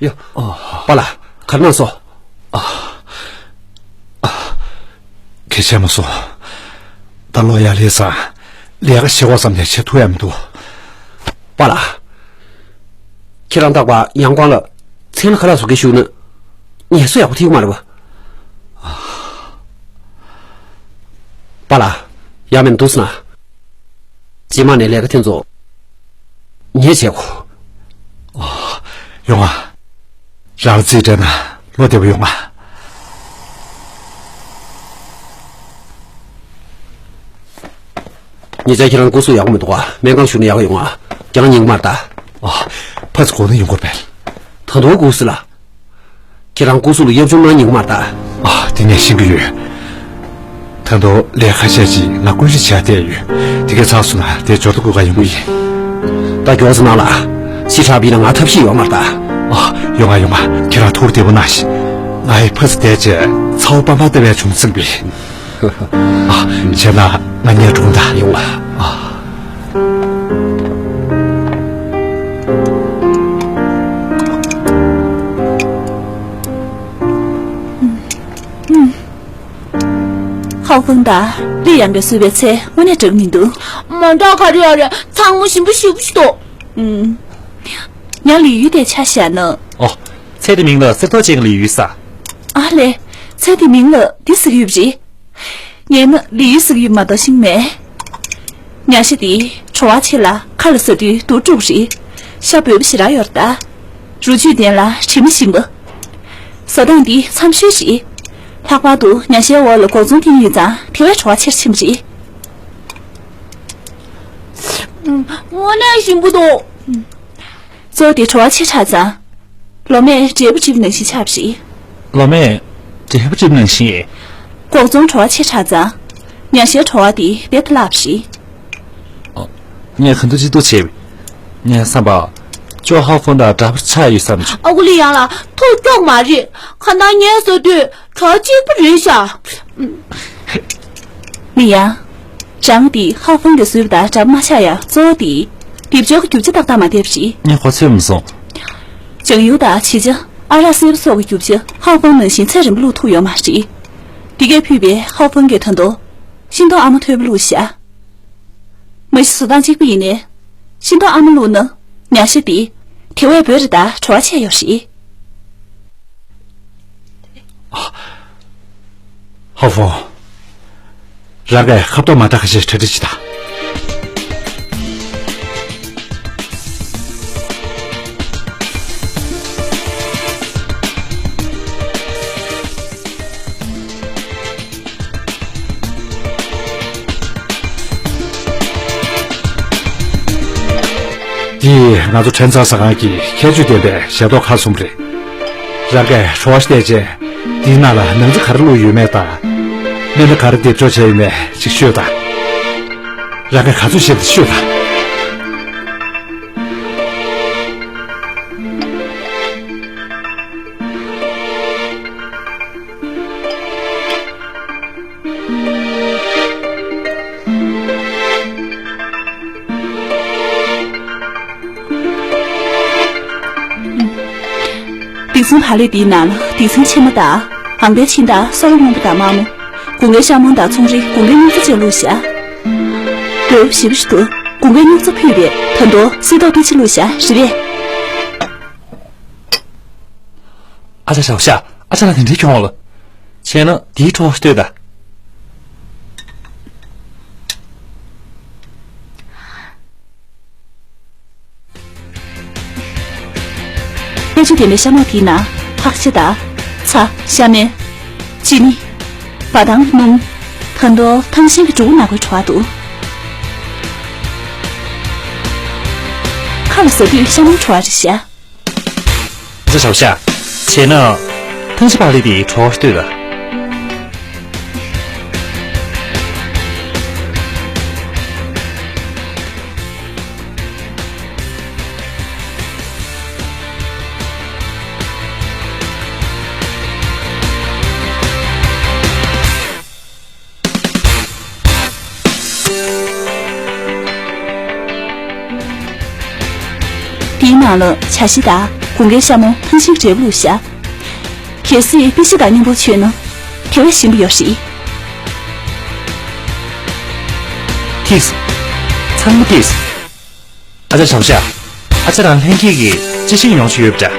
ཡ། པཱ་ལགས། ག་རེ་གནང་སོང་། ཨ། ཨ། གལ་ཆེན་མ་སོང་། ད་ལོ་ཡར་སླེབས་ཙང་ལས་ཀ་བྱེད་དགོས་བསམ་ནས་བྱེད་ཐུབ་ཡ་མི་འདུག་པཱ་ལགས། ཁྱེད་རང་རྟག་པར་ཡང་ཁོང་ལ་མཚན་ལ་ཁ་ལག་བཟོ་གི་བཞུགས་ན་ངལ་གསོ་ཡག་པོ་ཐེབས་ཀྱི་མ་རེད་པ། པཱ་ལགས། ཡང་མིན་འདུག་ཟེར་ན། རྗེས་མ་ནས་ལས་ཀ་དེ་ཚོ་ངས་བྱེད་དགོས། ཨོ། ཡོང་ང་། རང་ལ་རྩིས་སྤྲད་ན་བློ་བདེ་པོ་ཡོང་ང་། ཉེ་ཆར་ཁྱེད་རང་སྐུ་གཟུགས་ཡག་པོ་མི་འདུག་ག་སྨན་ཁང་བཞུགས་ན་ཡག་ཡོང་ང་། ཁྱེད་རང་ཉན་གི་མ་རེད་ད། ཨ། ཕར་ཚུར་དགོངས་ན་ཡོང་གི་རེད་པས། ད་དུང་སྐུ་གཟུགས་ལ། ཁྱེད་རང་སྐུ་གཟུགས་ལ་གཡབ་ཆུང་གནང་ཉན་གི་མ་རེད་ད། ཨ། དེ་ངས་ཤེས་ཀྱི་ཡོད། ད་དུང་ལས་ཁ་ཤས་ཅིག་ང་སྐུ་མཁྱེན་བྱས་བསྡད་ཡོད། དེ་གས་ཚར་སོང་ན་དེ་འབྱོར་ཐོ་འགོད་ག་ཡོང་གི་ཡིན། ད་མགྱོགས་ཙམ་གནང་ལ། ཕྱི་དྲགས་པ་ཡིན་ན་ང་ཐབས་ཤེས་ཡོད་མ་རེད་ད། ཨ། ཡོང་ང་ཡོང་ང་། ཁྱེད་རང་ཐུགས་བདེ་པོ་གནང་ཞིག་ང་ཡི་ཕར་ཚུར་བསྡད་བྱས་ཚ་བོ་པ་མ་བལྟ་བའི་བྱུང་སེམས་པས། ཨ། བྱས་ན་ང་གཉིས་འགྲོ་ད། ཡོང་ལ། ཨ། ཧའོ་ཧྥང་དང་ལི་ཡང་གིས་བཟོས་པའི་ཚལ་དངོས་གནས་འགྲིག་མི་འདུག་མ་འདྲ་ག་རེ་ཡོད་རེད། ཚང་མ་ཞིམ་པོ་ཞེ་པོ་ཞིག་འདུག་ཨུམ། ཡང་ལི་ཡུལ་དེ་ཆ་བཞག་ན། ཨོ། ཚལ་དེ་མིང་ལ་གསེར་ཏོག་ཅན་གྱི་ལི་ཡུལ་ཟེར། ཨ་ལས། ཚལ་དེ་མིང་ལ་འདི་ཟེར་གྱི་ཡོད་པ་རེད། ངས་ན་ལི་ཡུལ་ཟེར་གྱི་ཡོད་མ་གཏོགས་ཤེས་མེད། ཉ་ཤ་དེ་བྲོ་བ་ཆེ་ལ་ཁ་ལ་ཟ་དུས་སྡུག་སྤྲོ་གི་རེད། ཤ་འབོལ་པོ་ཞེ་དྲག་ཡོད་རེད་ད། རོ་བཅུད་ལྡན་ལ་དྲི་མ་ཞིམ་པ། བཟའ་སྟངས་འདི་འཚམ་ཤོས་རེད། ལྷག་པར་དུ་ཉ་ཤའི་འོག་ལ་སྒོག་ཙོང་བཏིང་ཡོད་ཙང་དེ་བས་བྲོ་བ་ཆེར་ཕྱིན་པ་རེད། དངོས་གནས་ཞིམ་པོ་འདུག་གཙོ་བོ་དེ་བྲོ་བ་ཆེ་དྲགས་ཙང་། ལོ་མས་འབྲས་བུ་བསྒྲིབས་ནང་བཞིན་ཆགས་པ་རེད། ལོ་མས་འབྲས་བུ་བསྒྲིབས་ནང་བཞིན། སྒོག་ཙོང་བྲོ་བ་ཆེ་དྲགས་ཙང་། ཉ་ཤའི་བྲོ་བ་དེ་རྦད་དེ་བརླག་པ་རེད། ཨ། ངས་ག་འདྲ་ཅིག་འདུག་བྱས། ངས་བསམ་པ། ཅོ་ཧའོ་ཧྥང་དང་འདྲ་པོ་ཆགས་ཡོད་བསམ་བྱུང་། ཨ་ཁུ་ལི་ཡང་ལགས། ཐུགས་སྐྱོ་མ་རེད། གང་ལྟར་ངས་ཟ་དུས་བྲོ་བ་གཅིག་པ་རེད་ཤག་ལི་ཡང་། རང་དེ་ཧའོ་ཧྥང་གིས་བཟོས་པ་དང་འདྲ་པོ་མ་ཆགས་ཡ་གཙོ་བོ་དེ། སྡེབ་སྦྱོར་གྱི་རྒྱུ་ཆ་ཏག་ཏག་མ་བསྡད་པ་རེད། ངས་གོ་ཚོད་མ་སོང་། ལྗང་གུ་དང་བྱེ་ཆ། ཨ་རག་སེར་པོ་སོགས་ཀྱི་རྒྱུ་ཆ་ཧའོ་ཧྥང་ནང་བཞིན་ཚད་རན་པོ་བླུགས་ཐུབ་ཡོད་མ་རེད། འདི་གས་ཕུད་པའི་ཧའོ་ཧྥང་གིས་ད་དུང་། ཤིང་ཏོག་ཨ་མ་མཐོན་པོ་བླུགས་ཤག་མ་གཞི་བཟོ་སྟངས་གཅིག་པ་ཡིན་ནའི། ཤིང་ཏོག་ཨ་མ་བླུགས་ན། ཉ་ཤ་དེ། དེ་བས་འབོལ་རེ་དང་བྲོ་བ་ཆེ་ཡོད་རེད། ཧ་ཧྥང་། རང་གིས་ཁ་བཏོག་མ་འདྲ་ཁ་ཤས་གྲ་སྒྲིག་བྱེད་དང་། འདི་ང་ཚོ་ཁྲེན་ཚང་ཟ་ཁང་གི་ཁྱད་ཆོས་ལྡན་པའི་ཞལ་ཏོག་ཁག་གསུམ་རེད། རང་གིས་བྲོ་བ་བལྟས་རྗེས་འདིའི་ནང་ལ་ནང་རྩི་ག་རེ་བླུགས་ཡོད་མེད་དང་། སྨན་སྣ་ག་རེ་སྡེབ་སྦྱོར་བྱས་ཡོད་མེད་ཅིག་ཤོད་དང་། རང་གིས་ག་ཚོད་ཤེས་པ་ཤོད་དང་། སྡིག་ཚོན་བག་ལེབ་འདིའི་ནང་ལ་སྡིག་ཚོན་ཕྱེ་མ་དང་། ཨང་པའི་ཕྱེ་མདའ། སོལ་བ་སྔོན་པོ་དང་དམར་མོ། དགུན་ཁའི་ཤ་མོང་དང་ཚོང་རིགས་དགུན་ཁའི་སྨྱུག་རྩ་བཅས་བླུགས་ཤག་འབོལ་པོ་ཞེ་པོ་ཞིག་འདུག་དགུན་ཁའི་སྨྱུག་རྩ་ཕུད་པས་ད་དུང་སིལ་ཏོག་ཏོག་ཅིག་བླུགས་ཤག་རེད་པས། ཨ་ཅག་ཞའོ་ཤ། ཨ་ཅག་ལགས་དེ་འདྲའི་གྱོང་ལ། བྱས་ན་དེའི་བྲོ་བ་ལྟོས་དང་། ཁྱད་ཆོས་ལྡན་པའི་ཤ་མོག་དེའི་ནང་ཕག་ཤ་དང་། ཚྭ། ཤ་སྨན། ཅི་ནི། བ་ཐང་སྣུམ། ད་དུང་ཐང་ཤིང་གི་འབྲུ་གུ་ནག་པོའི་བྲོ་བ་འདུག་ཁ་ལ་ཟ་དུས་ཤ་མོག་བྲོ་བ་རེད་ཤག་ཨ་ཅག་ཞའོ་ཤ། བྱས་ན། ཐང་ཤིང་བག་ལེབ་དེའི་བྲོ་བ་ལྟོས་དང་། དེའི་ནང་ལ་བྱ་ཤ་དང་དགུན་ཁའི་ཤ་མོ་ཐང་ཤིང་འབྲས་བུ་བླུགས་ཤག་གལ་སྲིད་པི་ཤ་དང་མཉམ་པོ་མཆོད་ན་དེ་བས་ཞིམ་པོ་ཡོད་རེད། ཏིས། ཚང་མ་ཏིས། ཨ་ཅག་ཞའོ་ཤ། ཨ་ཅག་རང་ལྷན་སྐྱེས་ཀྱི་གཅེས་ཤིང་ཡོང་བཞིན་ཡོད་པ་འདྲ།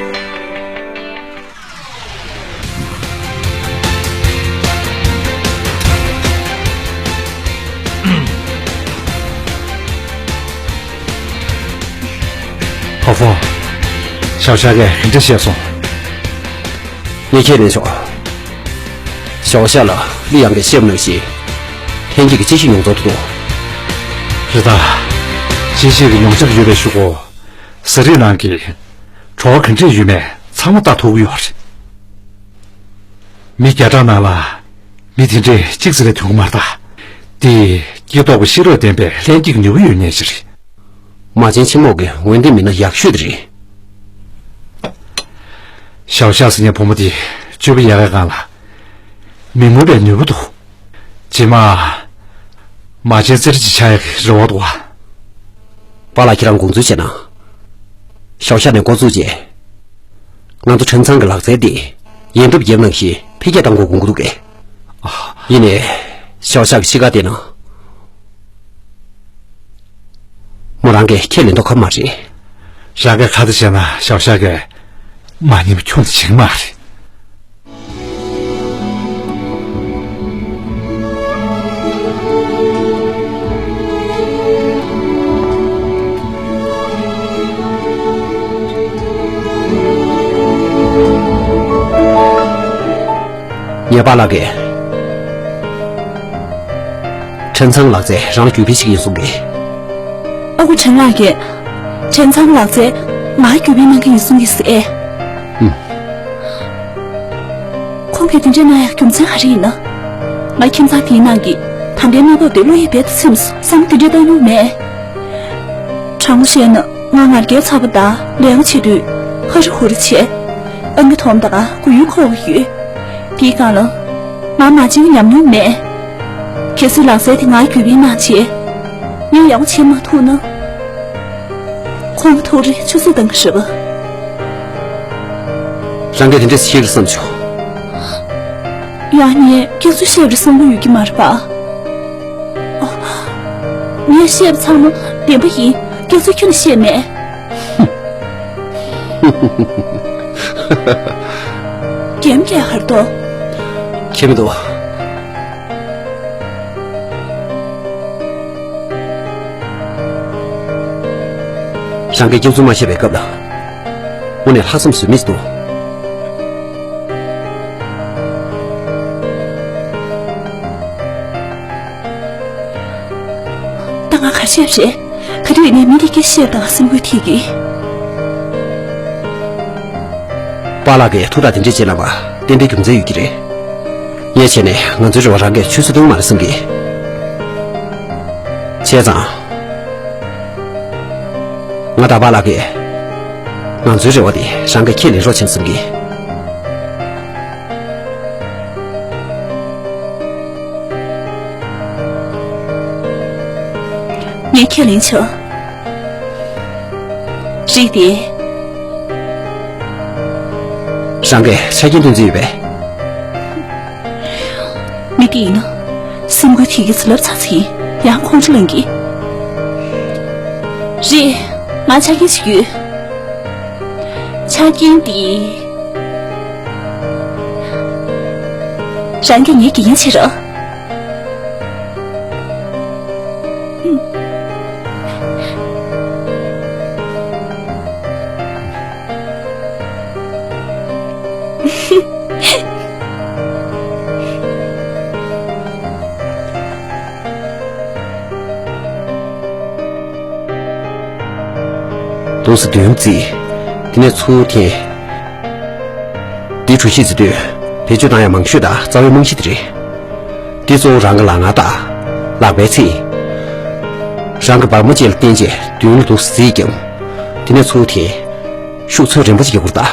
ཕོ་ཕོ། ཞའོ་ཞའོ་གིས་ག་འདྲ་བཤད་སོང་། ངས་ཁས་ལེན་ཆོག་ཞའོ་ཞའོ་ལ་ལི་ཡང་གིས་བཤད་པ་ནང་བཞིན། ལྷན་སྐྱེས་ཀྱི་གཅེས་ཤིང་ཡོངས་རྫོགས་འདུག་རེད་ད། གཅེས་ཤིང་གི་མྱོང་ཚོར་ཡོད་པའི་གཞུག་གུ། ཟས་རིགས་ནང་གི་བྲོ་བ་ག་འདྲས་ཡོད་མེད་ཚང་མ་ལྟ་ཐུབ་ཀྱི་ཡོད་རེད། མི་བརྒྱ་ཕྲག་ནང་ལ་མི་དེ་འདྲས་གཅིག་ཙམ་ལས་ཐོན་གྱི་མ་རེད་ད། དེ་སྐྱེ་སྟོབས་ཤེས་རབ་ལྡན་པའི་ལྷན་སྐྱེས་ཀྱི་ནུས་པ་ཡོད་མཁན་ཞིག་རེད། མ་བྱན་ཆེན་མོ་གི་འོས་འདེམས་མི་སྣ་ཡག་ཤོས་དེ་རེད། ཞའོ་ཞའོ་ཟེར་མཁན་བུ་མོ་དེ་སྤྱོད་པ་ཡག་གི་སྒང་ལ་མི་མངོན་པའི་ནུས་པ་འདུག་རྗེས་མ་མ་བྱན་རྩེད་འགྲན་ཅིག་ཆགས་ཡག་གི་རེ་བ་འདུག་བ། པཱ་ལགས་ཁྱེད་རང་དགོངས་ཚུལ་བྱས་ན། ཞའོ་ཞའོ་ནས་འགོ་བཙུགས་རྗེས། ང་ཚོ་ཁྲེན་ཚང་གི་ལག་རྩལ་དེ་ཡན་ཐབས་རྒྱབ་ནང་བཞིན་འཕེལ་རྒྱས་གཏང་དགོས་དགོངས་ཀྱི་འདུག་གས། ཡིན་ནའི། ཞའོ་ཞའོ་གི་གཤིས་ཀ་དེ་ནང་། མོ་རང་གིས་ཁས་ལེན་མདོག་ཁ་པོ་མ་རེད། རང་གིས་ཁ་བརྡ་བྱས་ན་ཞའོ་ཞའོ་གིས་མ་ཉན་པ་ཁྱོན་ནས་བྱེད་ཀྱི་མ་རེད། ངའི་པཱ་ལགས་ཀྱིས་ཁྲེན་ཚང་ལག་རྩལ་རང་ལ་བརྒྱུད་སྤེལ་བྱེད་ཀྱི་ཡིན་གསུང་གི། ཨ་ཁུ་ཁྲེན་ལགས་ཀྱིས་ཁྲེན་ཚང་ལག་རྩལ་ང་ལ་བརྒྱུད་སྤེལ་གནང་གི་ཡིན་གསུང་གི་ཟེར། ཨུམ། ཁོང་གིས་དེ་འདྲ་གནང་ཡག་རྒྱུ་མཚན་ག་རེ་ཡིན་ན། ང་ཁྱིམ་ཚང་དེའི་ནང་གི་ད་ལྟའི་གནས་བབ་དེ་བློ་ཡིས་རྦད་དེ་ཚིམ་སོང་། བསམ་བློ་དེ་འདྲ་བཏང་མྱོང་མེད། དྲང་པོ་བཤད་ན་ང་ང་རྒྱལ་ཚ་པོ་དང་ལས་ཀ་བྱེད་དུས་ཧ་རི་ཧུ་རི་བྱེད། ཨང་ཀི་འཐོམ་དང་མགོ་ཡུ་འཁོར་བ་ཡོད། དེའི་སྒང་ལ་ང་མ་བྱན་གྱི་ཉམས་མྱོང་མེད། གལ་སྲིད་ལག་རྩལ་དེ་ང་བརྒྱུད་སྤེལ་གནང་བྱས། ངས་ཡག་པོ་བྱེད་མ་ཐུབ་ན། ཁོང་གི་ཐུགས་རེ་ཆུད་ཟོས་གཏང་གི་རེད་པ། རང་གིས་དེ་འདྲ་ཤེས་ཀྱི་བསམ་བྱུང་། ཡང་ངས་སྐྱག་རྫུན་བཤད་པ་རེད་བསམ་གྱི་ཡོད་ཀྱི་མ་རེད་པ། ཨ། ངས་བཤད་པ་ཚང་མ་བདེན་པ་ཡིན། སྐྱག་རྫུན་ཁྱོན་ནས་བཤད་མེད། རྒྱན་རྒྱག་ག་རེད་དོ། ཁྱད་མི་འདུག་རང་གིས་སྐྱག་རྫུན་མ་བཤད་པའི་སྐབས་ལ། དངོས་གནས་ལྷག་བསམ་ཟོལ་མེད་ཅིག་འདུག་ད་ང་ག་རེ་བཤད་པ་རེད། ག་དུས་ཡིན་ནའི་མི་དེ་སྐད་ཆ་བཤད་པ་དང་སེམས་འགུལ་ཐེབས་ཀྱི། པཱ་ལགས་ཀྱིས་ཐུགས་ཐག་དེ་འདྲས་བཅད་གནང་བ་ཏན་ཏན་རྒྱུ་མཚན་ཡོད་ཀྱི་རེད། ངས་བྱས་ནས་ང་ཚོའི་རེ་བ་རང་གིས་ཆུད་ཟོས་གཏོང་གི་མ་རེད་བསམ་གི། བྱས་ཙང་། ང་དང་པཱ་ལགས་ཀྱིས་ང་ཚོའི་རེ་བ་དེ་རང་གིས་ཁས་ལེན་རོགས་བྱེད་བསམ་གི། ངས་ཁས་ལེན་ཆོག་རེད་དེ། རང་གིས་ཆ་རྐྱེན་སྟོན་རྩིས་ཡོད་པས། མི་དེ་ཡིན་ན། སེམས་འགུལ་ཐེབས་ཀྱི་ཚེ་ལབ་ཚར་ཚར་ཡིན། ཡང་ཁོང་ཁྲོ་ལངས་ཀྱི། རེད། ང་ཆ་རྐྱེན་ཞིག་ཡོད། ཆ་རྐྱེན་དེ། རང་གིས་ངའི་དགེ་རྒན་བྱེད་རོགས། དུང་སོ་བདུན་བརྩིས། དེ་ནས་ཚུར་འཐེན། འདི་གྲུ་བཞི་བརྩི་དུས་བེད་སྤྱོད་བཏང་ཡ་མང་ཤོས་དང་རྩ་བའི་རྨང་གཞི་དེ་རེད། འདི་གཙོ་བོ་རང་གི་ལག་ངར་དང་ལག་པའི་ཚིགས། རང་གི་བར་མ་བཅས་ལ་བརྟེན་བྱས་མདུན་ལ་འདུག་སེ་བརྩིས་ཀྱང་། དེ་ནས་ཚུར་འཐེན། ཤུགས་ཚོད་རན་པོ་ཅིག་རྒྱག་དགོས་རེད་ད།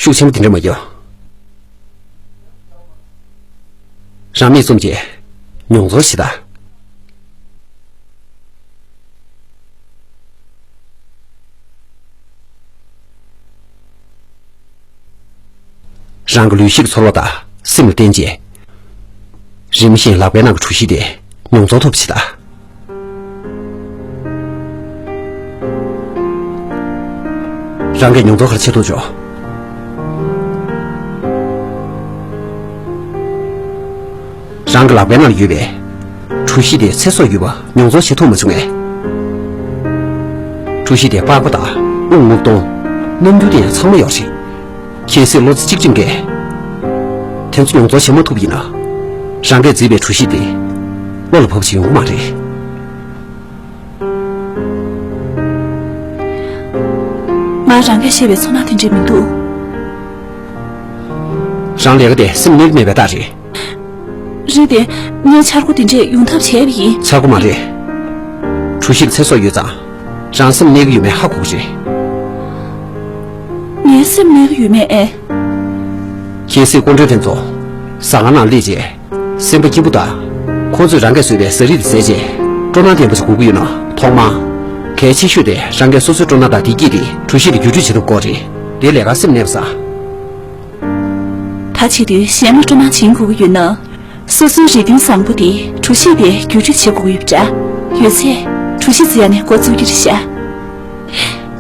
ཤུགས་ཆེན་པོ་དེ་འདྲ་མ་རྒྱག་རང་མིག་བཙུམ་བྱས་མྱོང་ཚོར་བྱེད་དང་། རང་གི་ལུས་ཤིག་གི་ཚོར་བ་དང་སེམས་ལ་བརྟེན་རྗེས། རིམ་བཞིན་ལག་པའི་ནང་གི་གྲུ་བཞི་དེ་མྱོང་ཚོར་ཐུབ་པ་ཞིག་དང་། རང་གིས་མྱོང་ཚོར་ག་རེ་བྱེད་ཐུབ་བྱུང་། རང་གི་ལག་པའི་ནང་ལ་ཡོད་པའི་གྲུ་བཞི་དེ་ཚེ་སྲོག་ཡོད་པ་མྱོང་ཚོར་བྱེད་ཐུབ་མ་བྱུང་ངས། གྲུ་བཞི་དེ་པགས་པ་དང་དབུགས་རྔུབ་སྟངས། རྣམ་འགྱུར་དེ་ཡང་ཚང་མ་ཡོད་རེད། གལ་སྲིད་བློ་རྩེ་གཅིག་སྒྲིམ་གྱིས་དེ་ཚོ་མྱོང་ཚོར་བྱེད་མ་ཐུབ་པ་ཡིན་ན། རང་གིས་བརྩིས་པའི་གྲུ་བཞི་དེ་བློ་ལ་བབས་ཤིག་ཡོང་གི་མ་རེད། ང་རང་གིས་བཤད་པའི་ཚོར་སྣང་དེ་འདྲས་མི་འདུག་རང་ལས་ཀ་དེ་སེམས་གནས་ཀྱི་མེད་པའི་རྟགས་རེད། རེད་དེ། ངའི་འཆར་སྒོ་དེ་འདྲས་ཡོང་ཐབས་བྱས་པ་ཡིན། འཆར་སྒོ་མ་རེད། གྲུ་བཞི་ལ་ཚེ་སྲོག་ཡོད་ཙང་། རང་སེམས་གནས་ཀྱི་ཡོད་མེད་ཧ་གོ་གི་རེད། ངའི་སེམས་གནས་ཀྱི་ཡོད་མེད་ཨེ། གལ་སྲིད་སྐུ་མགྲོན་དེ་ཚོ་ཟ་ཁང་ནང་སླེབས་རྗེས། སེམས་པ་སྐྱིད་པོ་དང་། ཁོ་ཚོས་རང་གིས་བཟོས་པའི་ཟ་རིགས་དེ་བཟས་རྗེས། སྤྲོ་སྣང་ལྡན་པ་ཞིག་དགོས་ཀྱི་ཡོད་ན། ཐོག་མར། གལ་ཆེ་ཤོས་དེ་རང་གིས་སོ་སོའི་སྤྲོ་སྣང་དང་བདེ་སྐྱིད་དེ་གྲུ་བཞི་ལ་བརྒྱུད་སྤྲོད་བྱེད་ཐུབ་དགོས་རེད། དེ་ལས་ཀ་སེམས་གནས་པ་བཟང་། ད་བྱེད་དུས་གཞན་ལ་སྤྲོ་སྣང་སྦྱིན་དགོས་ཀྱི་ཡོད་ན། སོ་སོའི་རེ་འདུན་བཟང་པོ་དེ་གྲུ་བཞི་དེ་བརྒྱུད་སྤྲོད་བྱེད་དགོས་ཀྱི་ཡོད་པ་འདྲ། ཡོད་ཚད་གྲུ་བཞི་བརྩི་ཡ་ནས་འགོ་བཙུགས་ཀྱི་རེད་ཤག་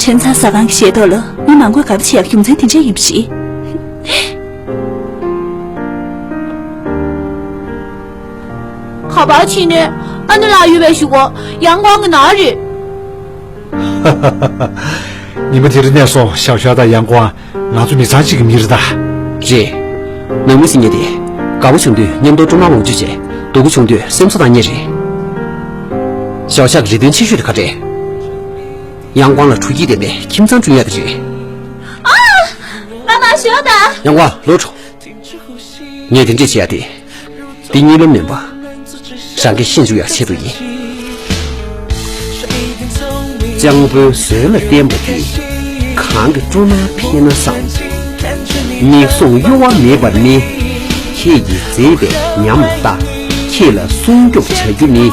ཁྲེན་ཚང་ཟ་ཁང་གི་ཞལ་ཏོག་ལ་མི་མང་པོས་དགའ་པོ་བྱེད་ཡག་རྒྱུ་མཚན་དེ་འདྲ་ཡིན་པ་རེད། ག་པར་ཕྱིན་ནས། ཨ་ནེ་ལགས་ཡོད་པའི་གཞུག་གུ་ཡང་ཀོང་གི་ནང་རེད། ཉི་མ་དེ་རིང་ནས་བཟུང་ཞའོ་ཞའོ་དང་ཡང་ཀོང་ང་ཚོ་མི་ཚང་གཅིག་གི་མི་རེད་ད། རེད། ནང་མི་ཟེར་མཁན་དེ། དགའ་པོ་བྱུང་དུས་མཉམ་དུ་སྤྲོ་སྣང་ལོངས་སྤྱོད་བྱས། སྡུག་པོ་བྱུང་དུས་སེམས་གསོ་གཏོང་མཁན་རེད། ཞའོ་ཞའོ་གི་རེ་འདུན་ཆེ་ཤོས་དེ་ག་རེད། ཡང་ཀོང་ལ་ཕྲུ་གུ་ལྡན་པའི་ཁྱིམ་ཚང་བསྐྲུན་ཡག་དེ་རེད། ཨ། ང་མ་ཞོ་ད། ཡང་ཀོང་ལོ་ཆོག་ངས་དེ་འདྲས་བྱེད་ཡ་དེ། འདི་གཉིད་ལམ་མིན་པ། རང་གིས་ཤེས་འཇུག་ཡག་ཆེད་དུ་ཡིན། སྤྱང་པོའི་ཟོལ་ལ་བརྟེན་པ་དེ། གང་གི་སྤྲོ་སྣང་འཕེལ་ན་བསམ། མིག་ཟུང་གཡོ་བ་མེད་པར་ནི། ཁྱེད་ཀྱིས་མཛེས་པའི་ཉམས་ལྟ། ཁྱེད་ལ་སྲུང་སྐྱོབ་བྱ་རྒྱུ་ནི།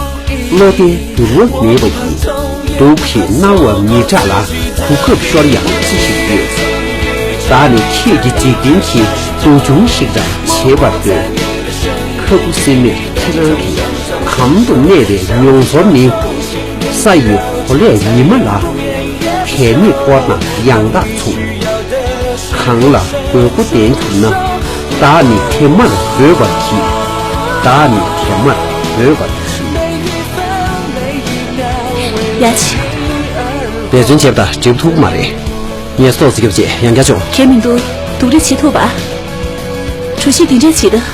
བློ་བདེ་འགྱུར་བ་མེད་པ་ཡིན། སྡུག་གིས་མནར་བ་མི་སྐྲག་ལ། གོ་སྐབས་ཤོར་ཡང་ཅི་ཞིག་ཡོད། བདག་ནི་ཁྱེད་ཀྱི་འཇིག་རྟེན་གྱི། སྡུག་བྱུང་ཞིག་རང་བྱེད་པར་འདོད། ཁ་ཁུ་སིམ་མེར་ཁྱེད་རང་གི། གམ་དུ་གནས་པའི་མྱོང་ཚོར་ནི། ས་ཡི་གོ་ལའི་ཉི་མ་ལ། དལ་མེད་སྐོར་དང་ཡང་དག་མཚུངས། གང་ལ་དགོས་མཁོ་ལྡན་གྱུར་ན། བདག་ནི་དེ་མར་འབོད་པར་གྱིས། བདག་ནི་དེ་མར་འབོད་པར་གྱིས། ཡ་ཆི། འབད་བརྩོན་བྱས་པ་དང་འབྲས་བུ་ཐོབ་ཀྱི་མ་རེད། ངལ་གསོ་ཏོག་ཙམ་རྒྱོབས་རྗེས་ཡང་བསྐྱར་བྱུང་། གལ་མི་འདུག་སྡུག་རུས་བྱེད་ཐུབ་པ། གྲུ་བཞི་འདི་འདྲས་བྱེད་དུས་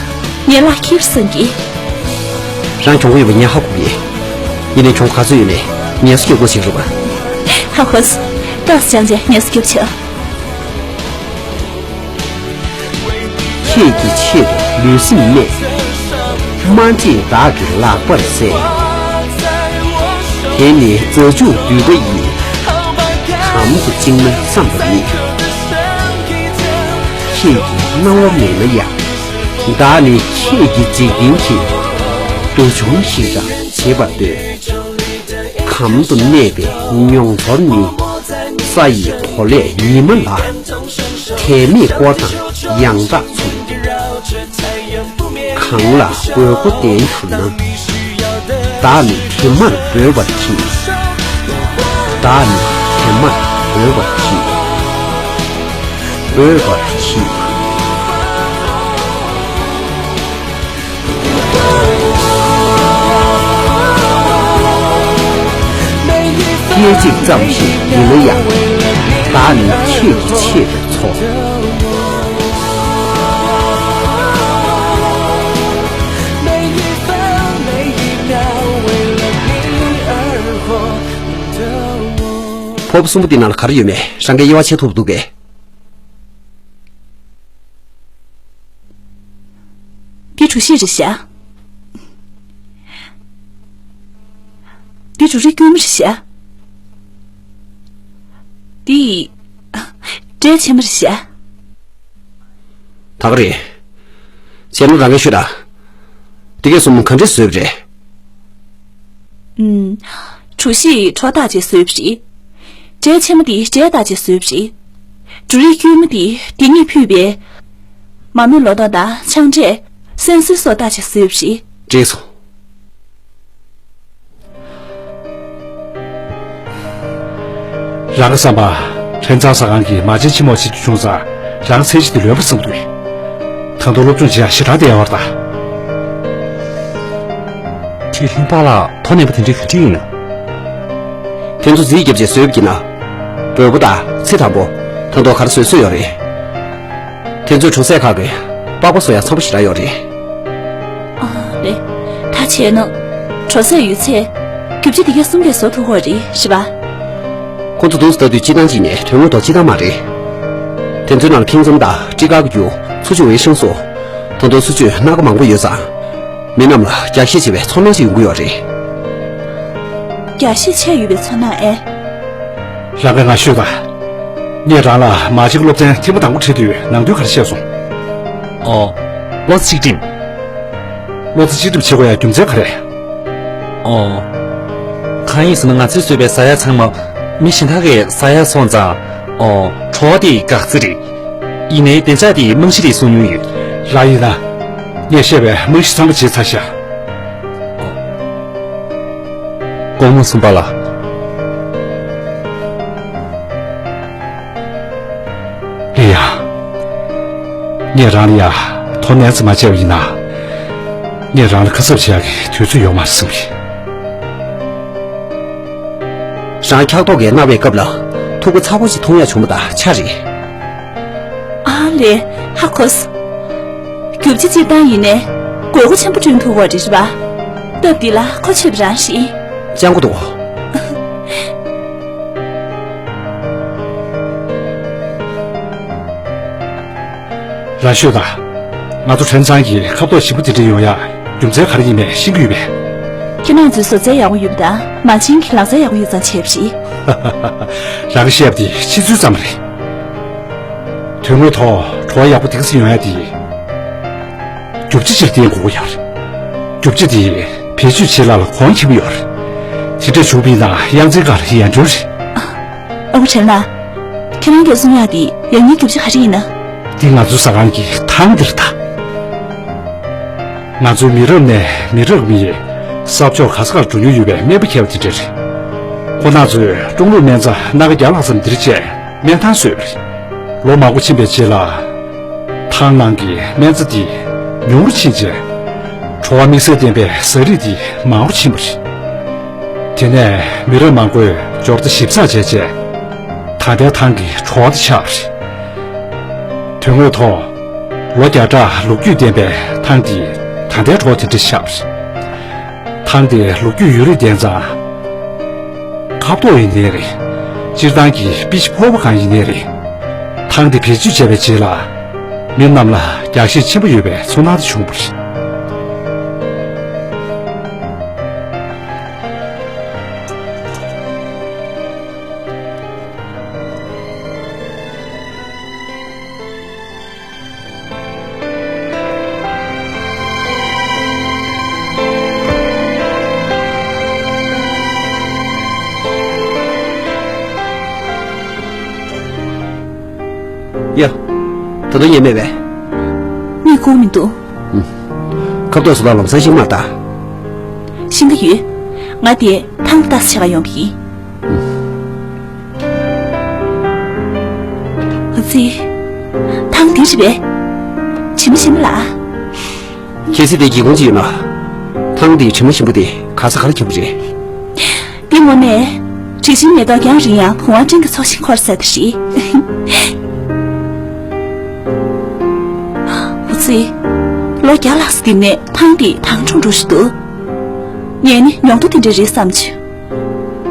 ངས་ལག་འཁྱེར་བསམ་གྱིས། རང་གྱོང་གུན་ཡོད་པ་ངས་ཧ་གོ་གི། ཡིན་ནའི་གྱོང་ག་ཚོད་ཡོད་ནའི་ངལ་གསོ་རྒྱོབ་དགོས་བྱེད་རུང་བ། ཧ་གོ་སོང་། ཏོག་ཙམ་བྱས་ངལ་གསོ་རྒྱོབ་བྱེད། ཁྱེད་ཀྱི་ཆེད་དུ་ལུས་སེམས་གནས། དམར་མཆེད་བདག་གི་ལག་པར་གསལ། དེ་ནི་རྫ་ཆུ་འདུས་པ་ཡིས། གམ་དུ་བཅིངས་ན་བསམ་པ་ཉིད། ཁྱེད་ཀྱི་སྣང་བ་མེད་ན་ཡང་། བདག་ནི་ཁྱེད་ཀྱི་འཇིག་རྟེན་གྱི། སྡུག་བྱུང་ཞིག་རང་བྱེད་པར་འདོད། གམ་དུ་གནས་པའི་མྱོང་ཚོར་ནི། ས་ཡི་གོ་ལའི་ཉི་མ་ལ། དལ་མེད་སྐོར་དང་ཡང་དག་མཚུངས། གང་ལ་དགོས་མཁོ་ལྡན་གྱུར་ན། བདག་ནི་དེ་མར་འབོད་པར་གྱིས། བདག་ནི་དེ་མར་འབོད་པར་གྱིས། འབོད་པར་གྱིས། སྐད་ཅིག་ཙམ་ཞིག་ཡིན་ན་ཡང་། བདག་ནི་ཁྱེད་ཀྱི་ཆེད་དུ་འཚོ། ཕོར་པ་གསུམ་པོ་འདི་ནང་ལ་ག་རེ་ཡོད་མེད་རང་གིས་དབྱེ་བ་ཕྱེ་ཐུབ་འདུག་གས། འདི་གྲུ་བཞི་རེད་ཤག་འདི་འབྲུ་རིགས་དཀྱུས་མ་རེད་ཤག་འདི་འབྲས་ཕྱེ་མ་རེད་ཤག་ད་ག་རེད། བྱས་ན་རང་གིས་ཤོད་ད། འདི་གས་གསུམ་ག་འདྲས་བཟོས་པ་རེད། ཨུམ། གྲུ་བཞི་ཡི་ཁྲོ་བཏགས་བྱས་བཟོས་པ་རེད། འབྲས་ཕྱེ་མ་དེ་འབྲས་བཏགས་བྱས་བཟོས་པ་རེད། འབྲུ་རིགས་དཀྱུས་མ་དེ་འདི་གཉིས་ཕུད་པའི། མ་རྨོས་ལོ་ཏོག་དང་ཆང་འབྲས། སྲན་ཚུལ་སོགས་བརྟག་དཔྱད་བཟོས་པ་རེད། འགྲིག་སོང་། རང་གི་བསམ་པ། ཁྲེན་ཚང་ཟ་ཁང་གི་མ་བྱན་ཆེན་མོ་བྱེད་རྒྱུ་བྱུང་ཙང་། རང་ཚད་གཞི་དེ་ལོན་པར་བསམ་འདུག་ད་དུང་སློབ་སྦྱོང་བྱེད་ཡ་ཞེ་དྲག་བསྡད་ཡོད་རེད་ད། ཁྲི་ལྷུན་པ་ལགས་ཐོ་ནན་པོ་དེ་འདྲའི་ག་འདྲ་ཡིན་ན། དེ་ཚོ་རྫིས་བརྒྱབ་བྱས་བཟོས་པ་ཡིན་ན། འབོལ་པོ་དང་ཚེ་དམ་པོ། ད་དུང་ག་རེ་བཟོས་བཟོས་ཡོད་རེད། དེ་ཚོས་གྲོང་གསེབ་ཁག་གི་པགས་པ་བཟོ་ཡ་འཚམ་པོ་ཞེ་དྲག་ཡོད་རེད། ཨ་ལེ། ད་བྱས་ན། གྲོང་གསེབ་ཡོད་ཚད། རྒྱུ་ཆ་དེ་གའི་གསུམ་གས་བཟོ་ཐུབ་ཀྱི་རེད་ཤི་བ། ཁོ་ཚོ་དུས་སུ་ལྟ་དུས་སྤྱིར་བཏང་གཅིག་ནས་དོན་དངོས་ཐོག་སྤྱིར་བཏང་མ་རེད། དེ་ཚོའི་ནང་ལ་ཁེངས་འཛོམས་དང་སྤྲི་དཀར་གྱི་རྒྱུ། ཚུ་ཆུ་འོའི་ཤིང་བཟོ། ད་དུང་སུ་ཆུའི་སྣ་ཁ་མང་པོ་ཡོད་ཙང་། མི་རྣམས་ལ་རྒྱགས་ཤེས་ཆེ་བའི་ཚོར་སྣང་ཞིག་ཡོང་གི་ཡོད་རེད། རྒྱགས་ཤེས་ཆེ་ཡོད་པའི་ཚོར་སྣང་ཨེ། རང་གིས་ང་ཤོད་དང་། ངས་རང་ལ་མ་གཅིག་སློབ་ཚན་ཐེངས་མ་དང་པོ་ཁྲིད་དུས་ནང་དོན་ག་རེ་བཤད་སོང་། ཨོ། བློ་རྩེ་གཅིག་སྒྲིམ། བློ་རྩེ་གཅིག་སྒྲིམ་བྱེད་དགོས་ཡ་རྒྱུ་མཚན་ག་རེ། ཨོ། གང་ཡིན་ཟེར་ན་ང་ཚོས་བཟོས་པའི་ཟ་ཡ་ཚང་མ་མི་གཞན་དག་གིས་ཟ་ཡ་སོང་ཙང་། ཨོ། བྲོ་བ་དེ་འགག་རྩིས་རེད། ཡིན་ནའི་བདེ་འཇགས་དེ་རྨང་གཞི་རེད་གསུང་མྱོང་ཡོད། རང་ཡིན་ན། ངས་བཤད་པའི་རྨང་གཞི་ཚང་མ་བརྗེད་ཚར་ཤག་དགོང་མོ་གསུམ་པ་ལ། ལི་ཡ། ངས་རང་ལ་ཡ་དོ་ནན་ཙམ་མ་བྱས་པ་ཡིན་ན། ངས་རང་ལ་ཁ་གསབ་བྱེད་ཡག་གི་དུས་ཚོད་ཡོད་མ་རེད་བསམ་གི། རང་འཁྱག་ཐོག་གིས་མནར་བའི་སྐབས་ལ་ཐུག་པ་ཚ་པོ་ཞིག་འཐུང་ཡག་བྱུང་བ་དང་ཆ་རེད། ཨ་ལེ། ཧ་གོ་སོང་། རྒྱུ་ཆ་སྤྱིར་བཏང་ཡིན་ནའི་དགོས་མཁོ་ཆེན་པོ་བསྐྲུན་ཐུབ་པ་རེད་པ། སྟབས་བདེ་ལ་གོ་ཆོད་པ་རང་རེད། ཅང་གོ་འདུག་རང་ཤོད་དང་། ང་ཚོ་ཁྲེན་ཚང་གིས་ཁ་ཐོག་ཞིམ་པོ་དེ་འདྲ་ཡོང་ཡག་རྒྱུ་མཚན་ག་རེ་ཡིན་མེད་ཤེས་ཀྱི་ཡོད་པས། ཁྱེད་རང་ཚོའི་བཟོ་རྩལ་ཡག་པོ་ཡོད་པ་དང་མ་བྱན་གྱི་ལག་རྩལ་ཡག་པོ་ཡོད་ཙང་བྱས་པ་རེད། རང་གིས་བཤད་པ་དེ་ཕྱི་ཚུལ་ཙམ་རེད། དོན་དངོས་ཐོག་བྲོ་བ་ཡག་པོ་དེ་ག་ཚོད་ཡོང་ཡ་དེ། རྒྱུ་ཆ་ཅིག་བརྟེན་དགོས་ཀྱི་ཡོད་རེད། རྒྱུ་ཆ་དེ་བེད་སྤྱོད་བྱེད་ལ་ལ་གོང་ཁེ་པོ་ཡོད་རེད། དེ་འདྲ་བྱུང་བ་ཡིན་ན་གཡང་རྩེ་ཁ་ལ་ཡར་འགྲོ་རེད། ཨ་ཁུ་ཁྲེན་ལགས། ཁྱེད་རང་གིས་གསུང་ཡག་དེ་ཡག་ཉེས་རྒྱུ་ཆ་ག་རེ་ཡིན་ན། འདི་ང་ཚོའི་ཟ་ཁང་གི་ཐང་འདི་རེད་ད། ང་ཚོའི་མི་རབས་ནས་མི་རབས་མིའི་ས་ཕྱོགས་ག་ས་གར་འགྲོ་མྱོང་ཡོད་པའི་སྨན་པ་མཁས་པ་དེ་འདྲ་རེད། ཁོང་རྣམ་ཚོས་ཀྲུང་ལུགས་སྨན་རྩྭ་སྣ་ཁ་བརྒྱ་ལྷག་ཙམ་འདིར་བཅད་སྨན་ཐང་བཟོས་པ་རེད། ལོ་མང་པོ་ཕྱིན་པའི་རྗེས་ལ། ཐང་ནང་གི་སྨན་རྩྭ་འདི་ཉུང་རུ་ཕྱིན་རྗེས། བྲོ་བ་དམིགས་བསལ་ལྡན་པའི་ཟ་རིགས་འདི་མང་རུ་ཕྱིན་པ་རེད། དེ་ནས་མི་རབས་མང་པོས་སྦྱོར་རྟ་ཞིབ་ཚགས་བྱས་རྗེས། ད་ལྟའི་ཐང་གི་བྲོ་བ་འདི་ཆགས་པ་རེད། དོན་དངོས་ཐོག་ལོ་བརྒྱ་ཕྲག་ལོ་རྒྱུས་ལྡན་པའི་ཐང་འདི་ད་ལྟའི་བྲོ་བ་དེ་འདྲ་ཆགས་པ་རེད། ཐང་དེ་ལོ་རྒྱུས་ཡུན་རིང་ལྡན་ཙང་། ཁ་དོག་ཡིན་ནའི་རེད། སྤྱིར་བཏང་གི་པི་ཤི་ཕོར་པ་གང་ཡིན་ནའི་རེད། ཐང་དེ་བེད་སྤྱོད་བྱས་པའི་རྗེས་ལ། མི་རྣམས་ལ་རྒྱགས་ཤེད་ཆེན་པོ་ཡོད་པའི་ཚོར་སྣང་དེ་བྱུང་བ་རེད། ཡ། ད་དུང་ཉལ་མེད་པས། གཉིད་ཁུག་མི་འདུག་ཁ་དོག་སུ་དང་ལམ་སང་ཤིང་མ་ལྟ། ཤིང་ད་ཡོད། ང་དེ་ཐང་ལྟ་ས་ཆ་ག་ཡོང་བ་ཡིན། ཨ་ཙི། ཐང་དེ་རེད་པས། དྲི་མ་ཞིམ་པོ་ལ། གལ་སྲིད་དེ་སྒེའུ་ཁུང་ཅིག་ཡོད་ན། ཐང་དེའི་དྲི་མ་ཞིམ་པོ་དེ་ག་ས་ག་ལ་ཁྱབ་པ་རེད། འདི་ངོ་མས། དྲི་ཞིམ་མེ་ཏོག་རྒྱང་རིང་ཡང་བུང་བ་སྤྲིན་གྱི་ཚོགས་ཤིག་འཁོར་ཟེར་དེ་རེད། ཨ་ཙི། ལོ་བརྒྱ་ལྷག་ཙམ་འདིར་ནས་ཐང་འདི་དྭངས་འཁྲུངས་འགྲོ་བཞིན་འདུག་ངས་ནི་ཉོག་ཏོ་དེ་འདྲ་རེད་བསམ་བྱུང་།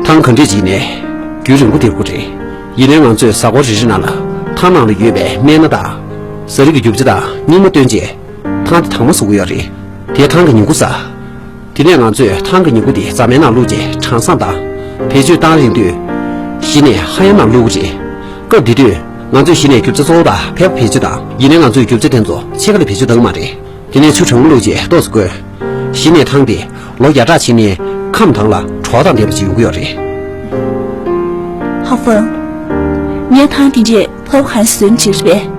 ཐང་ག་འདྲས་ཅིག་ནས་རྒྱུན་རིང་པོ་བསྡད་དགོས་རེད། ཡིན་ནའི་ང་ཚོས་གཟའ་འཁོར་རེ་རེ་ནང་ལ་ཐང་ནང་ལ་ཡོད་པའི་སྨན་སྣ་དང་། ཟ་རིགས་ཀྱི་རྒྱུ་ཆ་དང་སྙིགས་མ་བཏོན་རྗེས། ཐང་དེ་དྭངས་མ་བཟོ་གི་ཡོད་རེད། དེས་ཐང་གི་ཉིང་ཁུ་ཟ། དེ་ནས་ང་ཚོས་ཐང་གི་ཉིང་ཁུ་དེ་རྫ་མའི་ནང་བླུགས་རྗེས་གྲང་སང་དང་། བེད་སྤྱོད་བཏང་རན་དུས། གཞི་ནས་ཧ་ཡང་ནང་བླུགས་རེད། སྐབས་དེ་དུས་ང་ཚོས་གཞི་ནས་རྒྱུ་ཆ་གཙོ་བོ་དང་ཕལ་པ་བེད་སྤྱོད་དང་། ཡིན་ནའི་ང་ཚོས་རྒྱུ་ཆ་དེ་ཚོ་ཕྱེད་ཀ་ལས་བེད་སྤྱོད་བཏང་གི་མ་རེད། དེ་ནས་ཆུ་གྲང་མོ་བླུགས་རྗེས་ཏོག་ཙམ་བསྐོལ། གཞི་ནས་ཐང་དེ་ལོ་བརྒྱ་ཕྲག་ཕྱིན་ནས་ཁམས་དྭངས་ལ་བྲོ་བ་དང་ལྡན་པ་ཅིག་ཡོང་གི་ཡོད་རེད། ཧ་ཧྥང་། ངས་ཐང་དེ་འདྲས་ཕོར་པ་གང་ཞིག་བཟོས་ན་འགྲིག་རེད་པས།